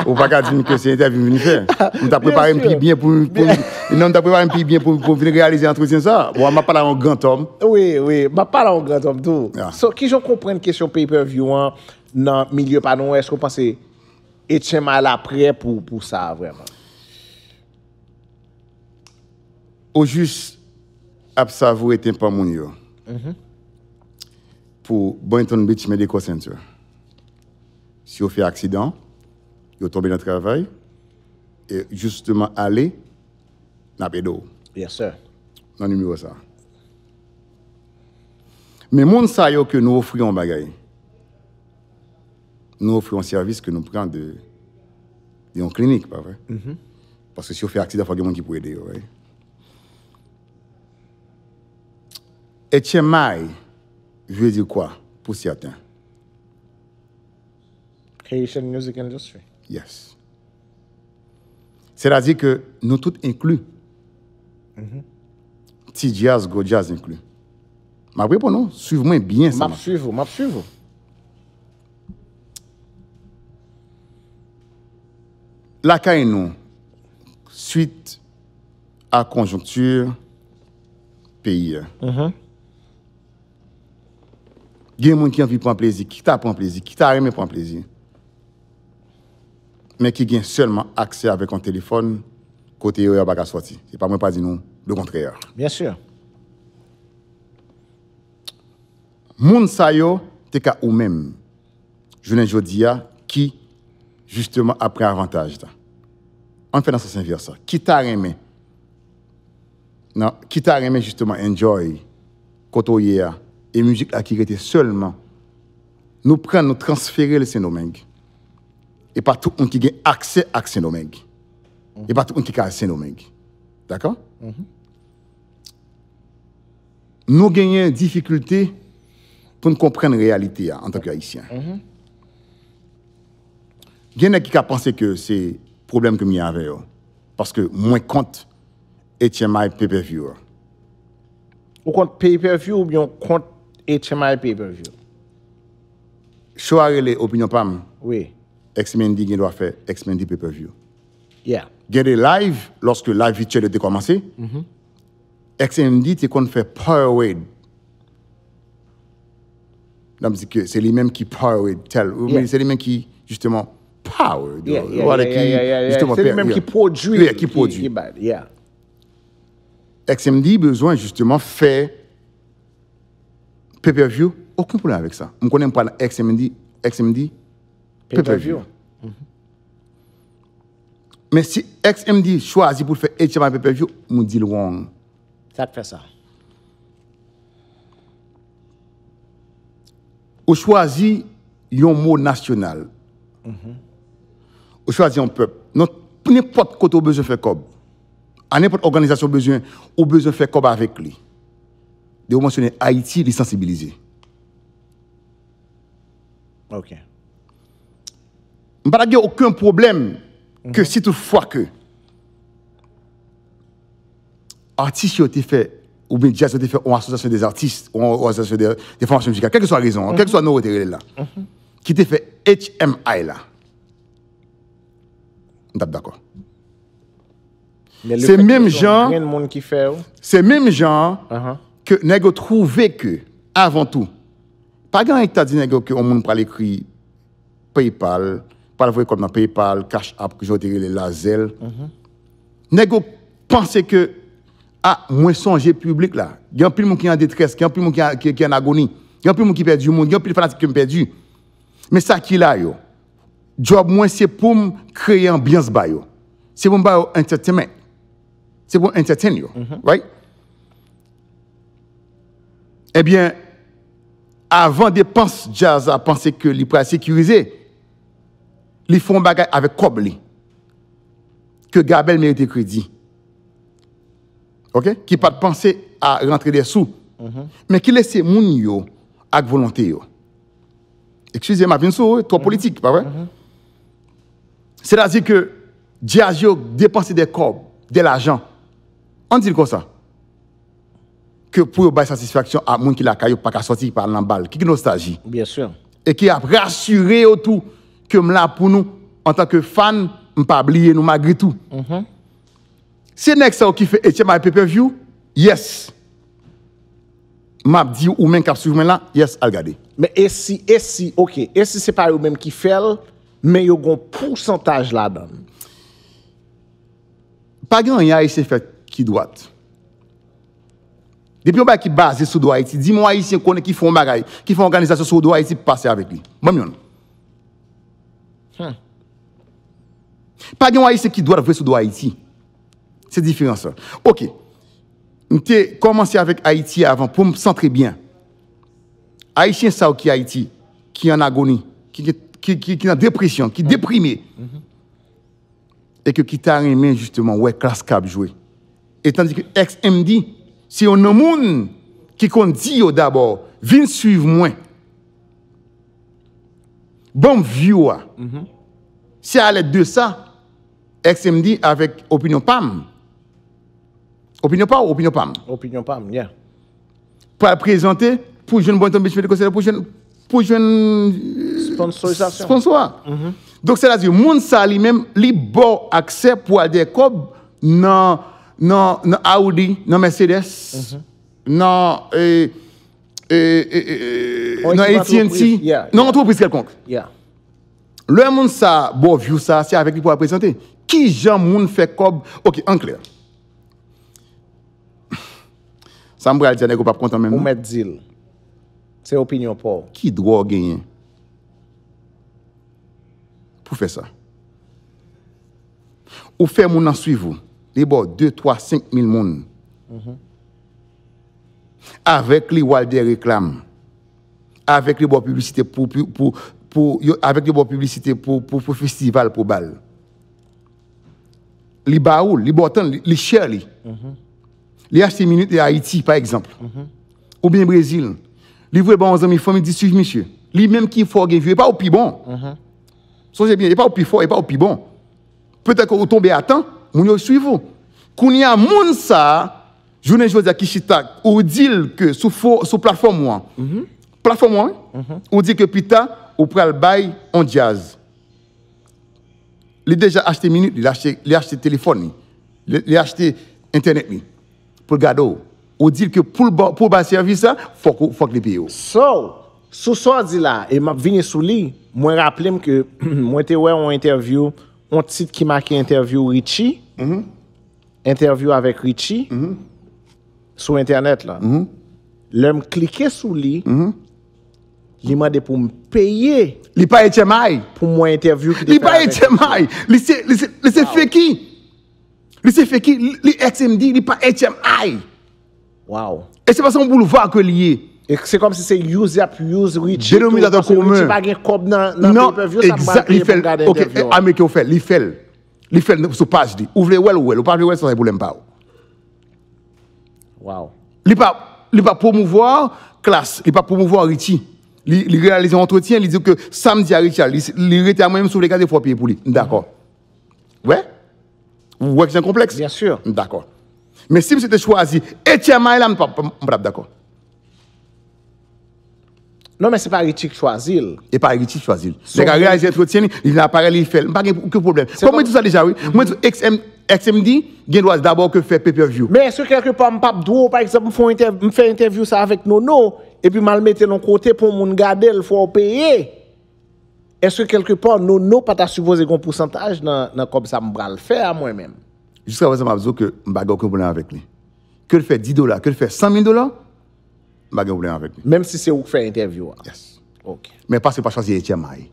Ou pa ka di m ke se entèvyou m vin fè. M ta prepare m pi byen pou, pou, non, m ta prepare m pi byen pou, pou vin reyalize antretyen sa. Bon, m ap pale a yon gran tòm. Wi, wi, m ap pale a yon gran tòm tou. So, kijan w konprann kesyon pay-per-view an nan milye pa nou an? Èske w panse H M I la prè pou, pou sa a vrèman? Ou jis ap savoure tenpan moun yo pou Boynton Beach Medical Center. Si yo fè aksidan, yo tonbe nan travay, e jisteman ale, n ap ede w. Nan nimewo sa. Men moun sa yo ke nou ofri yon bagay, nou ofri yon sèvis ke nou pran de, de yon klinik, pa vre? Paske si yo fè aksidan, fò gen moun ki pou ede yo, right? H M I veut dire quoi pour certains? Haitian Music Industry. Yes. Sètadi ke nou tout enkli. Ti djaz, gwo djaz enkli. M ap reponn ou, swiv mwen byen sa. M ap swiv ou, m ap swiv ou. Lakay nou, swit a konjonkti peyi a. Gen moun ki anvi pran plezi, ki ta pran plezi, ki ta renmen pran plezi, men ki gen sèlman aksè avèk yon telefòn kote yo pa ka sòti. Se pa mwen pa di nou le kontrè. Byen si. Moun sa yo te ka ou menm, jounen jodi a, ki jisteman ap pran avantaj la. Ann fè nan sans envès sa. Ki ta renmen, nan, ki ta renmen jisteman enjoy kote w ye a, e mizik la ki rete sèlman, nou pran, nou transfere l Sendomeng. E pa tout moun ki gen aksè ak Sendomeng. E pa tout moun ki ka al Sendomeng. Dakò? Nou genyen difikilte pou n konprann reyalite a antanke Ayisyen. Gen nèg ki ka panse ke se pwoblèm ke m gen avè yo. Paske mwen kont H M I pay-per-view a. Ou kont pay-per-view oubyen w kont H M I pay-per-view? Show a rele Opinyon pa m. Wi. X M N D gen dwa fè X M N D pay-per-view. Yeah. Gen de live, lòske live vityèl yo te kòmanse, X M D te konn fè Powerade. Nan m di ke se li menm ki Powerade, tèl, ou se li menm ki, jisteman, Powerade. Yeah, yeah, yeah, yeah, yeah, yeah. Se li menm ki pwodui. Yeah, ki pwodui. Ki, ki bay, yeah. X M D bezwen, jisteman, fè pay-per-view, okenn pwoblèm avèk sa. M konnen m pral X M D, X M D, pay-per-view. Men si X M D chwazi pou l fè H M I pay-per-view, m di l wrong. Sa k fè sa? Ou chwazi yon mo nasyonal. Ou chwazi yon pèp. Non, nenpòt kote ou bezwen fè kòb. A nenpòt òganizasyon ou bezwen, ou bezwen fè kòb avèk li. Depi ou mansyone Ayiti, li sansibilize. Ok. M pa ta gen okenn pwoblèm ke si tout fwa ke atis yo te fè, oubyen djaz yo te fè yon asosyasyon de atis, yon asosyasyon de, de fòmasyon mizikal, kèlkeswa rezon an, kèlkeswa non yo te rele l la, ki te fè H M I la, m t ap dakò. Se menm jan, se menm jan ke nèg yo twouve ke, avan tou, pa gen anyen ki ta di nèg yo ke yon moun pral ekri PayPal, pral voye kòb nan PayPal, Cash App, jan yo te rele l la, Zelle. Nèg yo panse ke, a, mwen sonje piblik la. Gen anpil moun ki an detrès, gen anpil moun ki, ki, ki an agoni. Gen anpil moun ki pèdi moun, gen anpil fanatik ke m pèdi. Men sa ki la yo. Djòb mwen se pou m kreye anbyans ba yo. Se pou m ba yo entertainment. Se pou m entertain yo. Right? Ebyen, avan depans djaz la panse ke li pral sekirize, li fè yon bagay avèk kòb li. Ke Gabel merite kredi. Ok? Ki pa t panse a rantre de sou. Men ki lese moun yo ak volonte yo. Eskize m, ap vin sou ou, twòp politik, pa vre? Sètadi ke djaz yo depanse de kòb, de lajan. Ann di l konsa. Ke pou yo bay satisfaksyon a moun ki lakay yo, pa ka sòti, pa al nan bal. Ki, ki nostalji. Byen si. E ki ap rasire yo tou ke m la pou nou, antanke fan, m pa bliye nou malgre tou. Se nèg sa yo ki fè H M I pay-per-view? Yes. M ap di ou menm k ap swiv mwen la, yes, al gade. Men e si, e si, ok, e si se pa yo menm ki fè l, men yo gon pousantaj ladan l? Pa gen anyen Ayisyen fè ki dwat. Depi yon bagay ki baze sou do Ayiti, di m yon Ayisyen konnen ki fè yon bagay, ki fè yon òganizasyon sou do Ayiti pou pase avèk li. Ban m youn. Pa gen yon Ayisyen ki dwat vre sou do Ayiti. Se diferans lan. Ok. M te kòmanse avèk Ayiti avan pou m santre byen. Ayisyen sa yo ki Ayiti, ki an agoni, ki, ki, ki, ki, ki nan depresyon, ki deprime. E ke ki ta renmen jisteman wè klas k ap jwe. E tandike X M D, se yon nan moun ki konn di yo dabò, vin swiv mwen. Ban m view a. Se alèd de sa, X M D avèk opinyon pa m. Opinyon pa w, opinyon pa m. Opinyon pa m, yeah. Pral prezante pou jwenn Boynton Beach Medical Center, pou jwenn, pou jwenn sponsorizasyon. Sponsor a. Donk, sètadi, moun sa li menm, li ba w aksè pou al dèyè kòb nan, nan, nan Audi, nan Mercedes, nan, e, e, e, e, nan A T and T, nan antrepriz kèlkonk. Yeah. Lè moun sa ba w view sa, se avèk li pou al prezante. Ki jan moun fè kòb? Ok, an klè. Sa m pral di a, nèg yo p ap kontan menm, non. Ou mèt di l. Se opinyon pa w. Ki dwa w genyen pou fè sa? Ou fè moun nan swiv ou. Li ba w de, twa, senk mil moun. Avèk li, w al dèyè reklam. Avèk li, ba w piblisite pou, pou, pou, pou, yo, avèk li, ba w piblisite pou, pou, pou festival, pou bal. Li ba ou l, li ba w tan, li, li share li. Li achte minit li Ayiti, pa egzanp. Oubyen Brezil. Li voye ba yon zanmi fanmi, di swiv misye. Li menm ki fè w gen view, e pa ou pi bon. Sonje byen, e pa ou pi fò, e pa ou pi bon. Petèt ke ou tonbe a tan, moun yo swiv ou. Kounye a, moun sa a, jounen jodi a ki chita, ou di l ke sou fo-, sou platfòm ou an. Platfòm ou an, wi. Ou di ke pita, ou pral bay on djaz. Li deja achte minit li, li achte, li achte telefòn li, li, li achte entènèt li pou l gade w. Ou di l ke pou l ba, pou l bay sèvis la, fòk ou, fòk li peye w. So, sou sa w di la, e m ap vini sou li, mwen raple m ke mwen te wè yon entèvyou, yon tit ki make entèvyou Richie, entèvyou avèk Richie, sou entènèt la. Lè m klike sou li, li mande pou m peye. Li pa H M I. Pou m wè entèvyou ki te fè avèk Richie. Li pa H M I. Li se, li se, li se feki. Li se feki, li, li X M D, li pa H M I. Wow. E se pa se yon boulva ke li ye. E se kòmsi se use y ap use Richie tou, paske Richie pa gen kòb nan, nan pay-per-view, sa m pral peye pou m gade entèvyou an. Ameriken fè l, li fè l. Li fè l sou paj li. Ou vle wè l, ou wè l. Ou pa vle wè l, sa se pwoblèm pa w. Wow. Li pa, li pa pwomouvwa klas, li pa pwomouvwa Richie. Li, li reyalize yon antretyen, li di ke sa m di a Richie a, li, li rete a mwen menm, si w vle gade, fò w peye pou li. M dakò. Wè? Ou wè ki jan konplèks? Byen si. M dakò. Men si misye te chwazi H M I la, m pa, m pa t ap dakò. Non, men se pa Richie k chwazi l. E pa Richie k chwazi l. Nèg la reyalize antretyen li, li vin aparèy li, li fè l. M pa gen okenn pwoblèm. Kòm mwen di w sa deja, wi. Mwen di w X M, X M D gen dwa dabò ke fè pay per view. Men èske kèlke pa m p ap dwe, pa egzanp, m fè yon entèv- m fè entèvyou sa avèk Nono, epi m al mete l yon kote pou yon moun gade l, fò w peye? Èske kèlke pa Nono pa ta sipoze gen yon pousantaj nan, nan kòb sa m pral fè a mwen menm? Jiska prezan m ap di w ke m pa gen okenn pwoblèm avèk li. Ke l fè dis dola, ke l fè san mil dola, m pa gen pwoblèm avèk li. Menm si se ou k fè entèvyou a? Yes. Ok. Men paske pa chwazi H M I.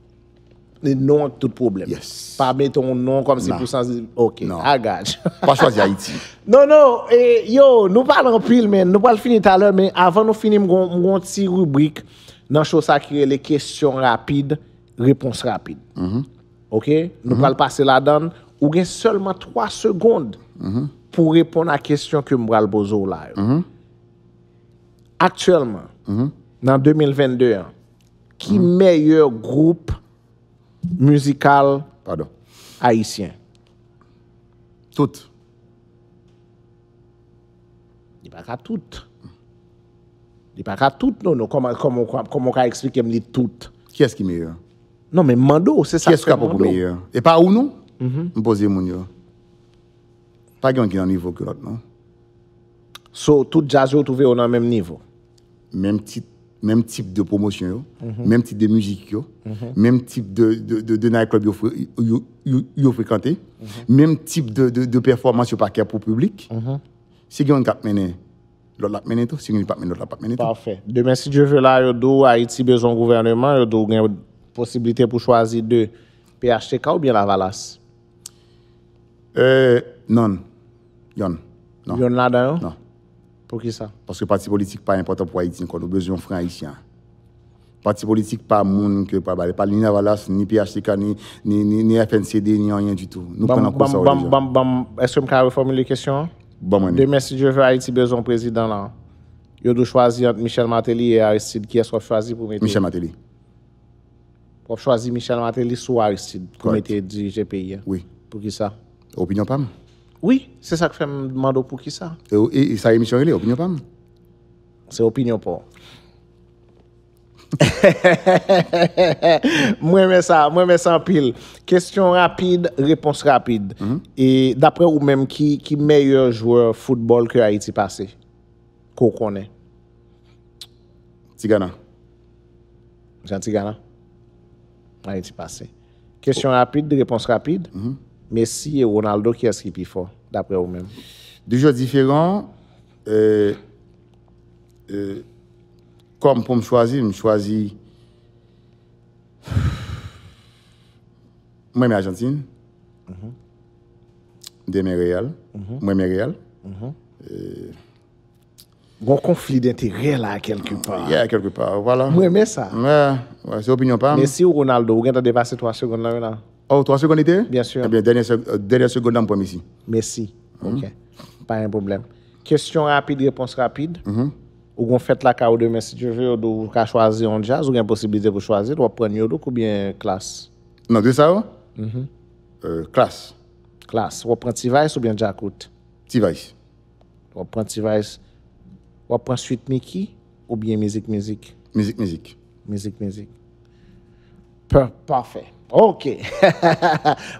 Non ak tout pwoblèm. Yes. Pa mete yon non kòmsi pou santi. Ok, I got you. Pa chwazi Ayiti. Non, non, e, yo, nou pale anpil, men nou pral fini talè, men avan nou fini, m gon, m gon ti ribrik nan show sa ki rele kesyon rapid, repons rapid. Ok? Nou pral pase ladan l. Ou gen sèlman twa segond pou reponn a kesyon ke m pral poze w la yo. Aktyèlman, nan de mil vennde an, ki mèyè gwoup mizikal Padon. Ayisyen? Tout. Li pa ka tout. Li pa ka tout, non, non. Kòman, kòman, kòman w ka eksplike m li tout? Kiyès ki meyè? Non, men m mande w, se sa k fè m mande w. Kiyès ki ka pran premye? E pa ou, non? M poze moun yo. Pa gen youn ki nan nivo ke lòt, non. So, tout djaz yo, ou twouve yo nan menm nivo? Menm tit, menm tip de pwomosyon yo, menm tip de mizik yo, menm tip de, de, de, de night club yo, fre- yo, yo, yo frekante, menm tip de, de, de pèfòmans yo pa kè pou piblik. Si gen youn k ap mennen, lòt la ap mennen tou. Si gen youn ki p ap mennen, lòt la p ap mennen tou. Pafè. Demen, si Dye vle, la, yo di w Ayiti bezwen yon gouvèneman, yo di w gen posiblite pou chwazi de P H T K oubyen Lavalas? Euh, non. Yonn. Non. Yonn ladan yo? Non. Poukisa? Paske pati politik pa enpòtan pou Ayiti ankò. Nou bezwen yon fran ayisyen. Pati politik pa moun ke pa bale. Pa ni Lavalas, ni P H T K, ni, ni, ni, ni F N C D, ni anyen ditou. Nou pran nan kou sa yo deja. Ban m, ban m, èske m ka refòmile kesyon an? Ban mwen li. Demen, si Dye vle, Ayiti bezwen yon prezidan la. Yo di w chwazi ant Michel Martelly e Aristide. Kiyès w ap chwazi pou mete? Michel Martelly. W ap chwazi Michel Martelly sou Aristide pou mete dirije peyi a? Wi. Poukisa? Opinyon pa m. Wi, se sa k fè m mande w poukisa. E, e, e sa emisyon rele, opinyon pa m. Se opinyon pa w. M renmen sa, m renmen sa anpil. Kesyon rapid, repons rapid. E daprè ou menm, ki, ki meyè jwè foutbòl ke Ayiti pase? Ke w konnen? Tigana. Jan Tigana? Ayiti pase. Kesyon rapid, repons rapid. Messi e Ronaldo, kiyès ki pi fò, daprè ou menm? De jwè diferan, euh, euh, kòm pou m chwazi, m chwazi, mwen renmen Ajantin. M renmen Real. Mwen renmen Real. Euh, Gon konfli denterè la, kèlkepa. Yeah, kèlkepa, vwala. M renmen sa. Wè, wè, se opinyon pa m. Messi ou Ronaldo, ou gentan depase twa segonn nan yo la. Oh, twa segonn li te ye? Byen si. Ebyen, dènye seg-, dènye segonn nan, m pran Messi. Messi. Ok. Pa gen pwoblèm. Kesyon rapid, repons rapid. Ou gon fèt lakay ou demen, si Dye vle, ou ka chwazi yon djaz, ou gen posiblite pou chwazi l, w ap pran New Look oubyen Klass? Nan de sa yo? Euh, Klass. Klass. W ap pran T-Vice oubyen Djakout? T-Vice. W ap pran T-Vice, w ap pran Sweet Micky oubyen Mizik Mizik? Mizik Mizik. Mizik Mizik. Pa-, pafè. Ok.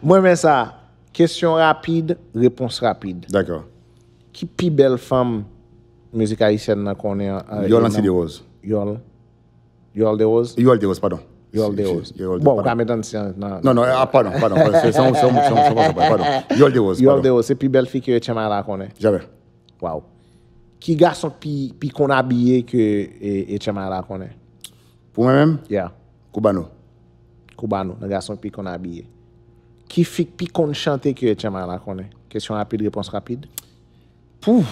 M renmen sa. Kesyon rapid, repons rapid. Dakò. Ki pi bèl fanm mizik ayisyèn nan konnen an? Yòl Nancy Derose. Yòl. Yòl Derose? Yòl Derose, padon. Yòl Derose. Bon, ou ka met Nancy nan. Non, non, ah, padon, padon. Se, se, se, se, se, padon. Yòl Derose, padon. Yòl Derose, se pi bèl fi ke Etchan Mala konnen. Jamè. Waw. Ki gason k pi, pi konn abiye ke, e, Etchan Mala konnen? Pou mwen menm? Yeah. Koubano. Koubano, nan gason k pi konn abiye. Ki fi k pi konn chante ke Etchan Mala konnen? Kesyon rapid, repons rapid. Pouf!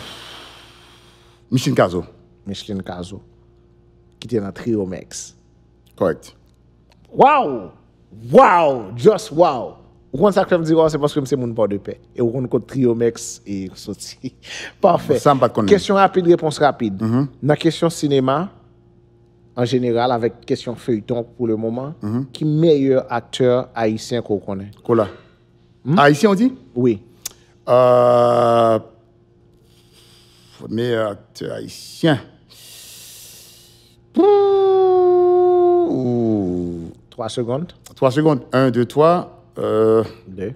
Micheline Cazot. Micheline Cazot. Ki te nan Trio Mix. Kòrèk. Wow! Wow! Just wow! Ou konn sa k fè m di wow, se paske m se moun Pòdepè. E ou konn kot Trio Mix e soti. Pafè. Sa m pa t konnen. Kesyon rapid, repons rapid. Nan kesyon sinema, an jeneral, avèk kesyon feyton pou le moman, ki meyè aktè ayisyen ke w konnen? Kola. Ayisyen, ou di? Wi. Euh, Meyè aktè ayisyen. Pou twa segonn. Twa segonn. En, de, twa. Euh, de.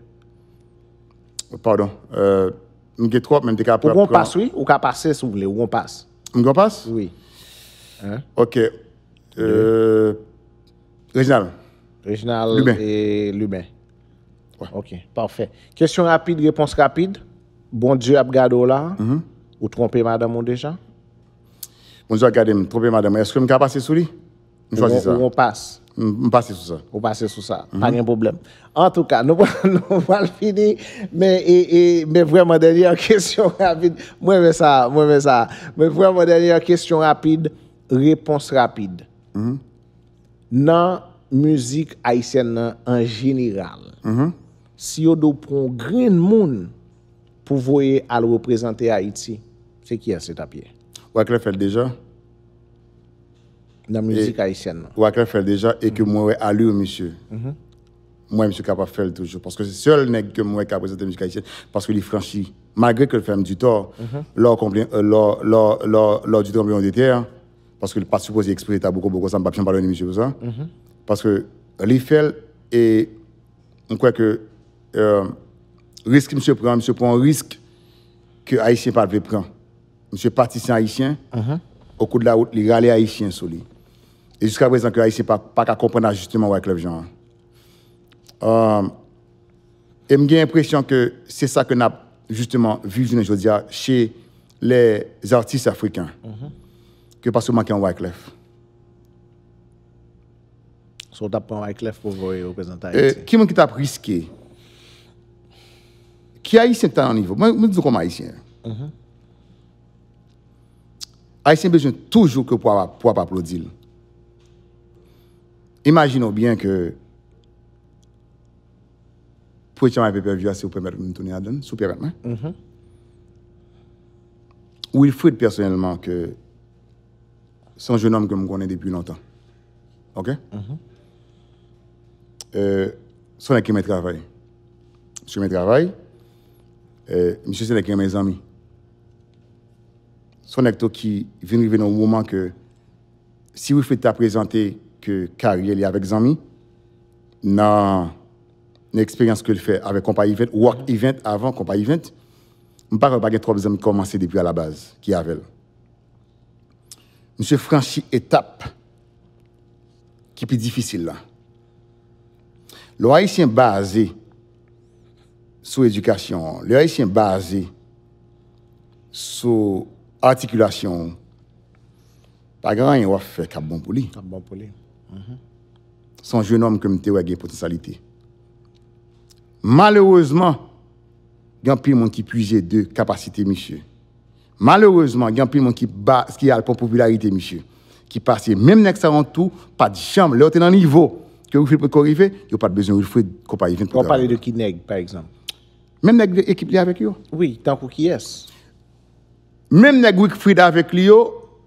Padon. Euh, m gen twòp, men m te ka pran. Ou gen yon pas, wi. Ou ka pase si w vle. Ou gen yon pas. M gen yon pas? Wi. Ok. Euh, Reginald. Reginald Lubin. E Lubin. Ok, pafè. Kesyon rapid, repons rapid. Bondye ap gade w la. Ou twonpe madanm ou deja? Bondye ap gade m, twonpe madanm mwen. Èske m ka pase sou li? M chwazi sa. Ou gon pas. M, m pase sou sa. Ou pase sou sa. Pa gen pwoblèm. Antouka, nou, nou pral fini, men, e, e, men vrèman, dènyè kesyon rapid. Mwen renmen sa, mwen renmen sa. Men vrèman, dènyè kesyon rapid, repons rapid. Nan mizik ayisyèn nan an jeneral, si yo do pran yon grenn moun pou voye al reprezante Ayiti, se kiyès se t ap ye? Wyclef fè l deja. Nan mizik ayisyèn nan. Wyclef fè l deja e ke mwen wè alur misye. Mwen, misye kapab fè l toujou. Paske se sèl nèg ke mwen wè k ap reprezante mizik ayisyèn. Paske li franchi. Malgre ke l fè m di tò, lè w konprann, lè w, lè w, lè w, lè w di tranbleman de tè, paske li pa t sipoze ekspoze ta boko boko sa, m p ap janm padone misye pou sa. Paske li fè l, e m kwè ke, euh, risk misye pran, misye pran yon risk ke Ayisyen pa t vle pran. Misye pati san Ayisyen, au cours de la route, li rale Ayisyen sou li. E jiska prezan ke Ayisyen pa, pa ka konprann ajisteman Wyclef Jean an. Euh, e m gen enpresyon ke se sa ke n ap jisteman viv jounen jodi a chez les artistes africains. Ke paske manke yon Wyclef. So, w t ap pran Wyclef pou voye reprezante Ayiti? Ki moun ki t ap riske? Ki Ayisyen ki ta nan nivo? Mwen, mwen di w kòm Ayisyen. Ayisyen bezwen toujou ke pou ap, pou ap aplodi l. Imajine w byen ke pou Etchanm Pepè Vyo a, si w pèmèt m tounen ladan l, si w pèmèt mwen. Wilfrid, pèsonèlman, ke se yon jenòm ke m konnen depi lontan. Ok? Euh, se yon nèg ki renmen travay. Misye renmen travay. Euh, misye se nèg ki renmen zanmi. Se yon nèg tou ki vin rive nan yon moman ke si Wilfrid ta prezante ke karyè li avèk zanmi, nan, nan eksperyans ke l fè avèk Konpa Event, Work Event avan Konpa Event, m pa kwè pa gen twòp zanmi ki kòmanse depi alabaz ki avè l. Misye franchi etap ki pi difisil la. Lè w Ayisyen baze sou edikasyon w, lè w Ayisyen baze sou atikilasyon w, pa gen anyen w ap fè k ap bon pou li. K ap bon pou li. Se yon jenòm ke m te wè gen potansyalite. Malerezman, gen anpil moun ki pwize de kapasite misye. Malerezman, gen anpil moun ki ba, ki al pran popilarite misye. Ki pase. Menm nèg sa yo tou, pa t janm, lè yo te nan nivo ke Wilfrid potko rive, yo pa t bezwen Wilfrid Konpa Event pou travay. W ap pale de ki nèg, pa egzanp? Menm nèg ekip li avèk yo. Wi, tankou kiyès? Menm nèg Wilfrid avèk li yo,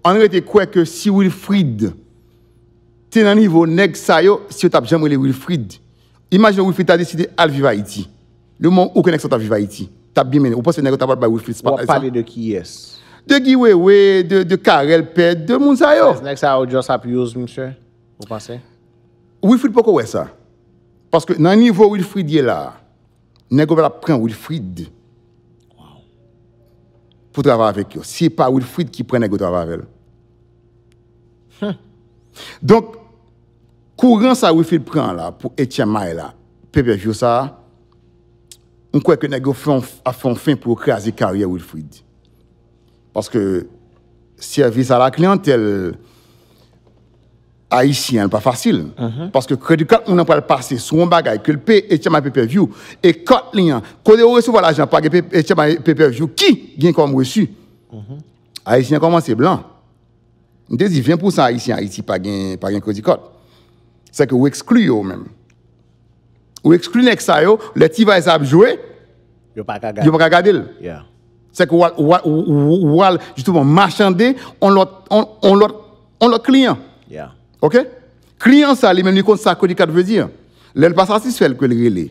ann rete kwè ke si Wilfrid te nan nivo nèg sa yo, si yo t ap janm rele Wilfrid. Imajine Wilfrid ta deside al viv Ayiti. Le moman ou konnen nèg sa yo t ap viv Ayiti, t ap byen mennen. Ou panse nèg yo ta pral bay Wilfrid spa sa? W ap pale de kiyès? De Guy Wewe, de, de Carel Pède, de moun sa yo. Nèg sa yo just ap use misye, ou panse? Wilfrid poko wè sa. Paske nan nivo Wilfrid ye la a, nèg yo pa t ap pran Wilfrid pou travay avèk yo. Se pa Wilfrid ki pran nèg yo travay avè l. Donk, kouran sa Wilfrid pran la pou Etchanm la, pay-per-view sa, m kwè ke nèg yo fè yon, ap fè yon fen pou yo kraze karyè Wilfrid. Paske sèvis a la kliyantèl ayisyen an pa fasil. Paske kredi kat moun nan pral pase sou yon bagay ke l peye Etchanm pay-per-view, e kat li an, kote yo resevwa lajan pa gen pay-, Etchanm pay-per-view ki gen kòm resi. Ayisyen an kòmanse blan. M te di ven pousan Ayisyen Ayiti pa gen, pa gen kredi kat. Sèke ou ekskli yo menm. Ou ekskli nèg sa yo, lè T-Vice ap jwe, yo pa ka gade l. Yo pa ka gade l. Yeah. Sèke w al, w al, w al, w al, jisteman, machande on lòt, on, on lòt, on lòt kliyan. Yeah. Ok? Kliyan sa, li menm, li konn sa kredi kat vle di. Lè l pa satisfè l ke l rele.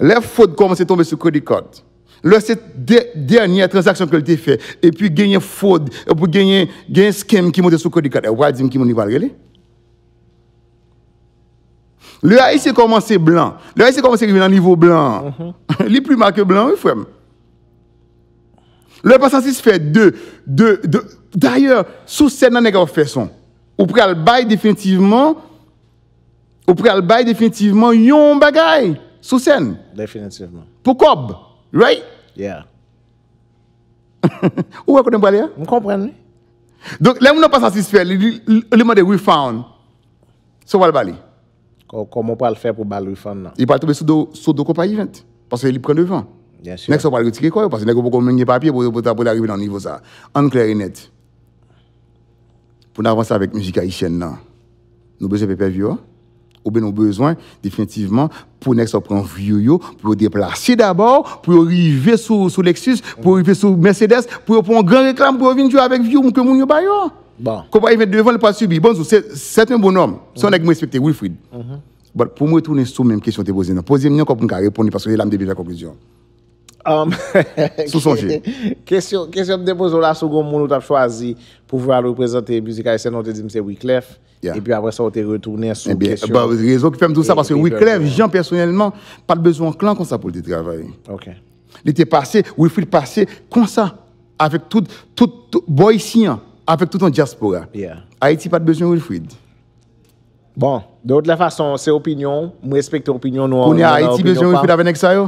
Lè fwod kòmanse tonbe sou kredi kat, lè se dè-, dènyè tranzaksyon ke l te fè, epi genyen fwod, epi genyen, genyen scam ki monte sou kredi kat, ou pral di m ki moun li pral rele? Lè Ayisyen kòmanse blan, lè Ayisyen kòmanse rive nan nivo blan an, li pli mal ke blan, wi, frè m. Lè pa satisfè de, de, de, dayè, sou sèn nan nèg ap fè son. Ou pral bay definitivman, ou pral bay definitivman yon bagay sou sèn. Definitivman. Pou kòb, right? Yeah. Ou wè kote m prale a? M konprann, wi. Donk, lè moun nan pa satisfè, li, li, li mande refund. Sa w pral ba li? Kò- Kòman w pral fè pou ba l refund nan? Li pral tonbe sou do, sou do konpayi vent. Paske li pran devan. Byen si. Nèg sa w pral retire kò yo, paske nèg yo poko menm gen papye pou, pou, pou, pou l rive nan nivo sa. Ann klè e nèt. Pou n avanse avèk mizik ayisyèn nan, nou bezwen pay pay view a? Oubyen nou bezwen, definitivman, pou nèg sa yo pran view yo, pou yo deplase dabò, pou yo rive sou, sou Lexus, pou yo rive sou Mercedes, pou yo pran yon gran reklam, pou yo vin jwe avèk view ke moun yo ba yo. Bon. Konpayi vent devan, li pral sibi. Bon, se, se yon bonòm. Se yon nèg mwen respekte, Wilfrid. But pou mwen retounen sou menm kesyon te poze nan. Poze m li ankò pou m ka reponn li, paske se la m te vin fè konklizyon. Um, Sou sonje. Kesyon, kesyon m te poze w la, sou gon moun ou t ap chwazi pou vin al reprezante mizik ayisyèn, ou te di m se Wyclef. Yeah. Epi apre sa, ou te retounen sou Ebyen, kesyon. Ba, rezon ki fè m di w sa, e- paske e Wyclef pèp Jean, pèsonèlman, pa t bezwen yon klan konsa pou l te travay. Ok. Li te pase, Wilfrid pase konsa, avèk tout, tout, tout bò isi an, avèk tout yon dyaspora. Yeah. Ayiti pa t bezwen Wilfrid. Bon, de toutes les façons, se opinyon w. M respekte opinyon nou an. Kounye a, Nou nan Ayiti opinyon bezwen pa. Wilfrid avè nèg sa yo?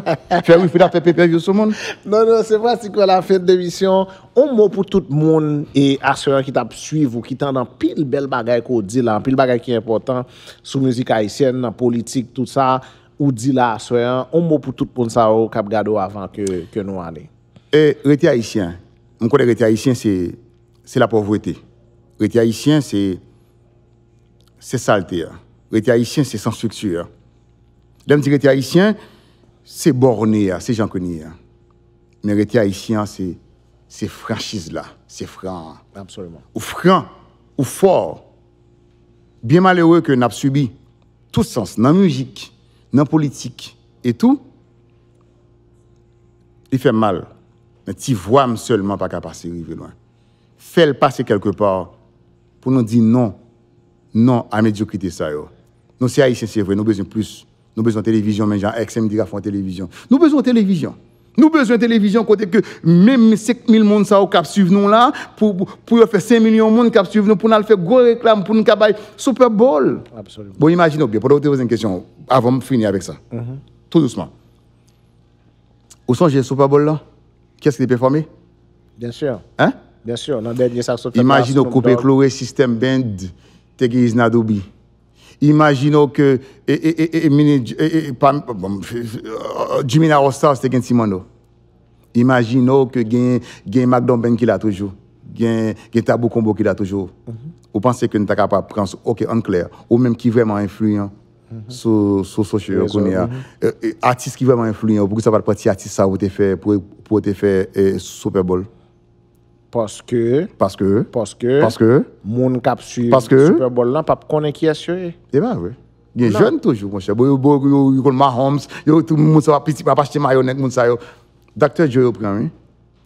Fè Wilfrid ap fè pay pay view sou moun? Non, non, se pratik la fen de misyon. On mo pou tout moun e aswè an ki t ap swiv ou, ki tande anpil bèl bagay ke w di la, anpil bagay ki enpòtan sou mizik ayisyèn, nan politik, tout sa, ou di la aswè an. On mo pou tout moun sa yo k ap gade w avan ke, ke nou ale. E rete ayisyen. M konnen rete ayisyen, se, se lapovreté. Rete ayisyen, se, se salte a. Rete ayisyen, se san estrikti a. Lè m di rete ayisyen, se bòne a, se jan ke n ye a. Men rete ayisyen an, se, se franchiz la, se fran an. Absoliman. Ou fran, ou fò. Byen malere ke n ap sibi tout sans, nan mizik, nan politik, e tou, li fè m mal. Men ti vwa m sèlman pa ka pase rive lwen. Fè l pase kèlkepa pou nou di non, non a medyokrite sa yo. Nou se ayisyen, se vre, nou bezwen plis. Nou bezwen televizyon, men jan X M D ka fè yon televizyon. Nou bezwen televizyon. Nou bezwen televizyon kote ke menm senk mil moun sa yo k ap swiv nou la, pou, pou, pou yo fè senk milyon moun k ap swiv nou, pou n al fè gwo reklam, pou n ka bay Super Bowl. Absoliman. Bon, imajine w byen, pandan w te poze m kesyon, avan m fini avèk sa. Tou dousman. Ou sonje Super Bowl la? Kiyès ki te pèfòme? Byen si. Hein? Byen si, nan dènye sa k sot fèt la, Imajine w Snoop koupe Dogg. Chloé System Band te gen Isna Dobi. Imajine w ke e, e, e, e, mini, e, e, pa, bon, Jimmy Narostars te gen Ti Manno. Imajine w ke gen, gen Macdon Band ki la toujou. Gen, gen Tabou Combo ki la toujou. Ou panse ke n ta kapab pran, ok, ann klè, ou menm ki vrèman enfliyan sou, sou sosyo yo Rezo, kounye a. E, e, atis ki vrèman enfliyan, poukisa w pa t pran ti atis sa pou te fè, pou, pou te fè e, Super Bowl? Paske, Paske, paske, paske, moun k ap swiv Paske Super Bowl lan p ap konnen kiyès yo ye. E pa vre. Gen Non. jèn toujou, monchè. Bon, yo, bon, yo, yo konn Mahomes, yo, tout moun sa, piti, ap achte mayo nèg moun sa yo. Doctor Dre yo pran, wi.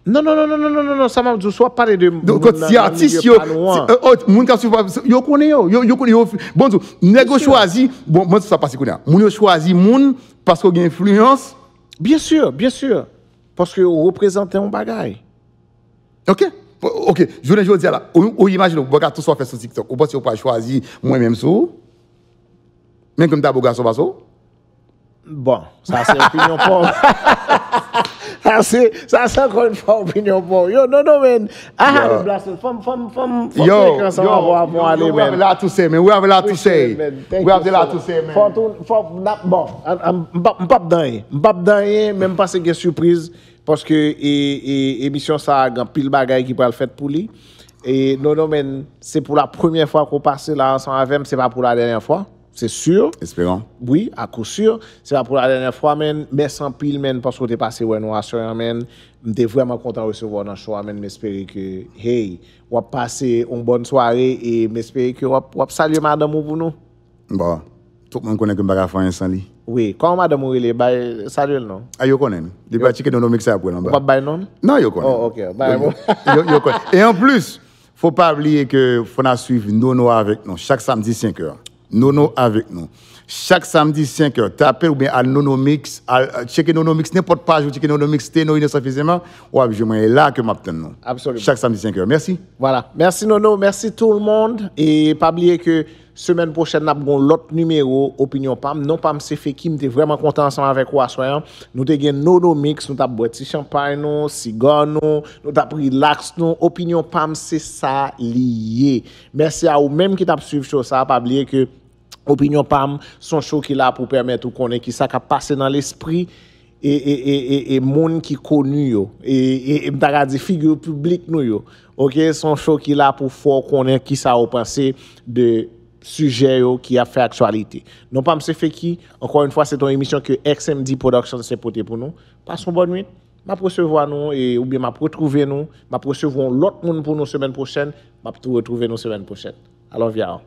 Non, non, non, non, non, non, non, non, sa m ap di w, si w ap pale de Donk, moun ti atis yo, nan ti- euh, oh, moun k ap swiv, yo konnen yo, yo, yo konnen yo. Bon, di w, nèg yo chwazi, bon, mwen, sa pase kounye a. Moun yo chwazi moun paske yo gen enfliyans. Byen si, byen si. Paske yo reprezante yon bagay. Ok? Ok, jounen jodi a la, ou, ou imajine, ou bò gato sa w fè sou TikTok, ou panse yo pral chwazi mwen menm sou ou? Menm ke m ta bo gason pase w? Bon, sa se opinyon pa w. Sa se, sa se ankò yon fwa opinyon pa w. Yo, non, non, men. I had a blast. Fò m, fò m, fò m, fò m Yo, frekans ansanm yo, avè w avan yo, ale, we have a men. lot to say, man. We have a lot to say. Appreciate it, man. Thank We have you, a lot sir. To say, man. Fò tou, fò, n ap, bon, an- an- m p ap, m p ap dan anyen, men m panse gen sipriz, paske e, e, emisyon sa a gen anpil bagay ki pral fèt pou li. E non, non, men, se pou la premyè fwa ke w pase la ansanm avè m, se pa pou la dènyè fwa, se si. Espérons. Wi, a kou si. Se pa pou la dènyè fwa, men. Mèsi anpil, men, paske w te pase wè nou aswè an, men. M te vrèman kontan resevwa w nan show a, men. M espere ke, hey, w ap pase yon bòn sware e m espere ke w ap, w ap salye madanm ou pou nou. Bon, tout moun konnen ke m pa ka fè anyen san li. Wi, kòman madanm ou rele? Bay, salye l non. A, yo konnen. Depi a tcheke Nonomix sa ap wè l anba. Ou p ap bay non? Non, yo konnen. Oh, ok. Bay Yo, bon. yo, yo konnen. E an plis, fò pa bliye ke fò n a swiv Nono avèk nou chak samdi senk è. Nono avèk nou. Chak samdi senk è, tape l oubyen al Nono Mix, al tcheke Nono Mix, nenpòt paj ou tcheke Nono Mix, Teno Inosan Fizeman, w ap jwenn mwen, e la ke m ap tann nou. Absolument. Chak samdi senk è. Mèsi. Voilà. Mèsi Nono, mèsi tout le monde. E pa bliye ke semèn pwochèn n ap gon lòt nimewo Opinyon Pam. Non pam se Feki, m te vrèman kontan ansanm avèk ou aswè an. Nou te gen Nono Mix, nou t ap bwè ti chanpay nou, siga nou, nou t ap relax nou. Opinyon Pam se sa li ye. Mèsi a ou menm ki t ap swiv show sa. Pa bliye ke Opinyon Pam se yon show ki la pou pèmèt ou konnen ki sa k ap pase nan lespri e, e, e, e, e moun ki koni yo. E, e, e m ta ka di figi piblik nou yo. Ok, se yon show ki la pou fè w konnen ki sa ou panse de sijè yo ki ap fè aktyalite. Non pam se Feki, ankò yon fwa se yon emisyon ke X M D Production se pote pou nou. Pase yon bòn nwit. M ap resevwa nou e, oubyen m ap retwouve nou. M ap resevwa yon lòt moun pou nou semèn pwochèn. M ap tou retwouve nou semèn pwochèn. I love y'all.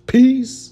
Peace.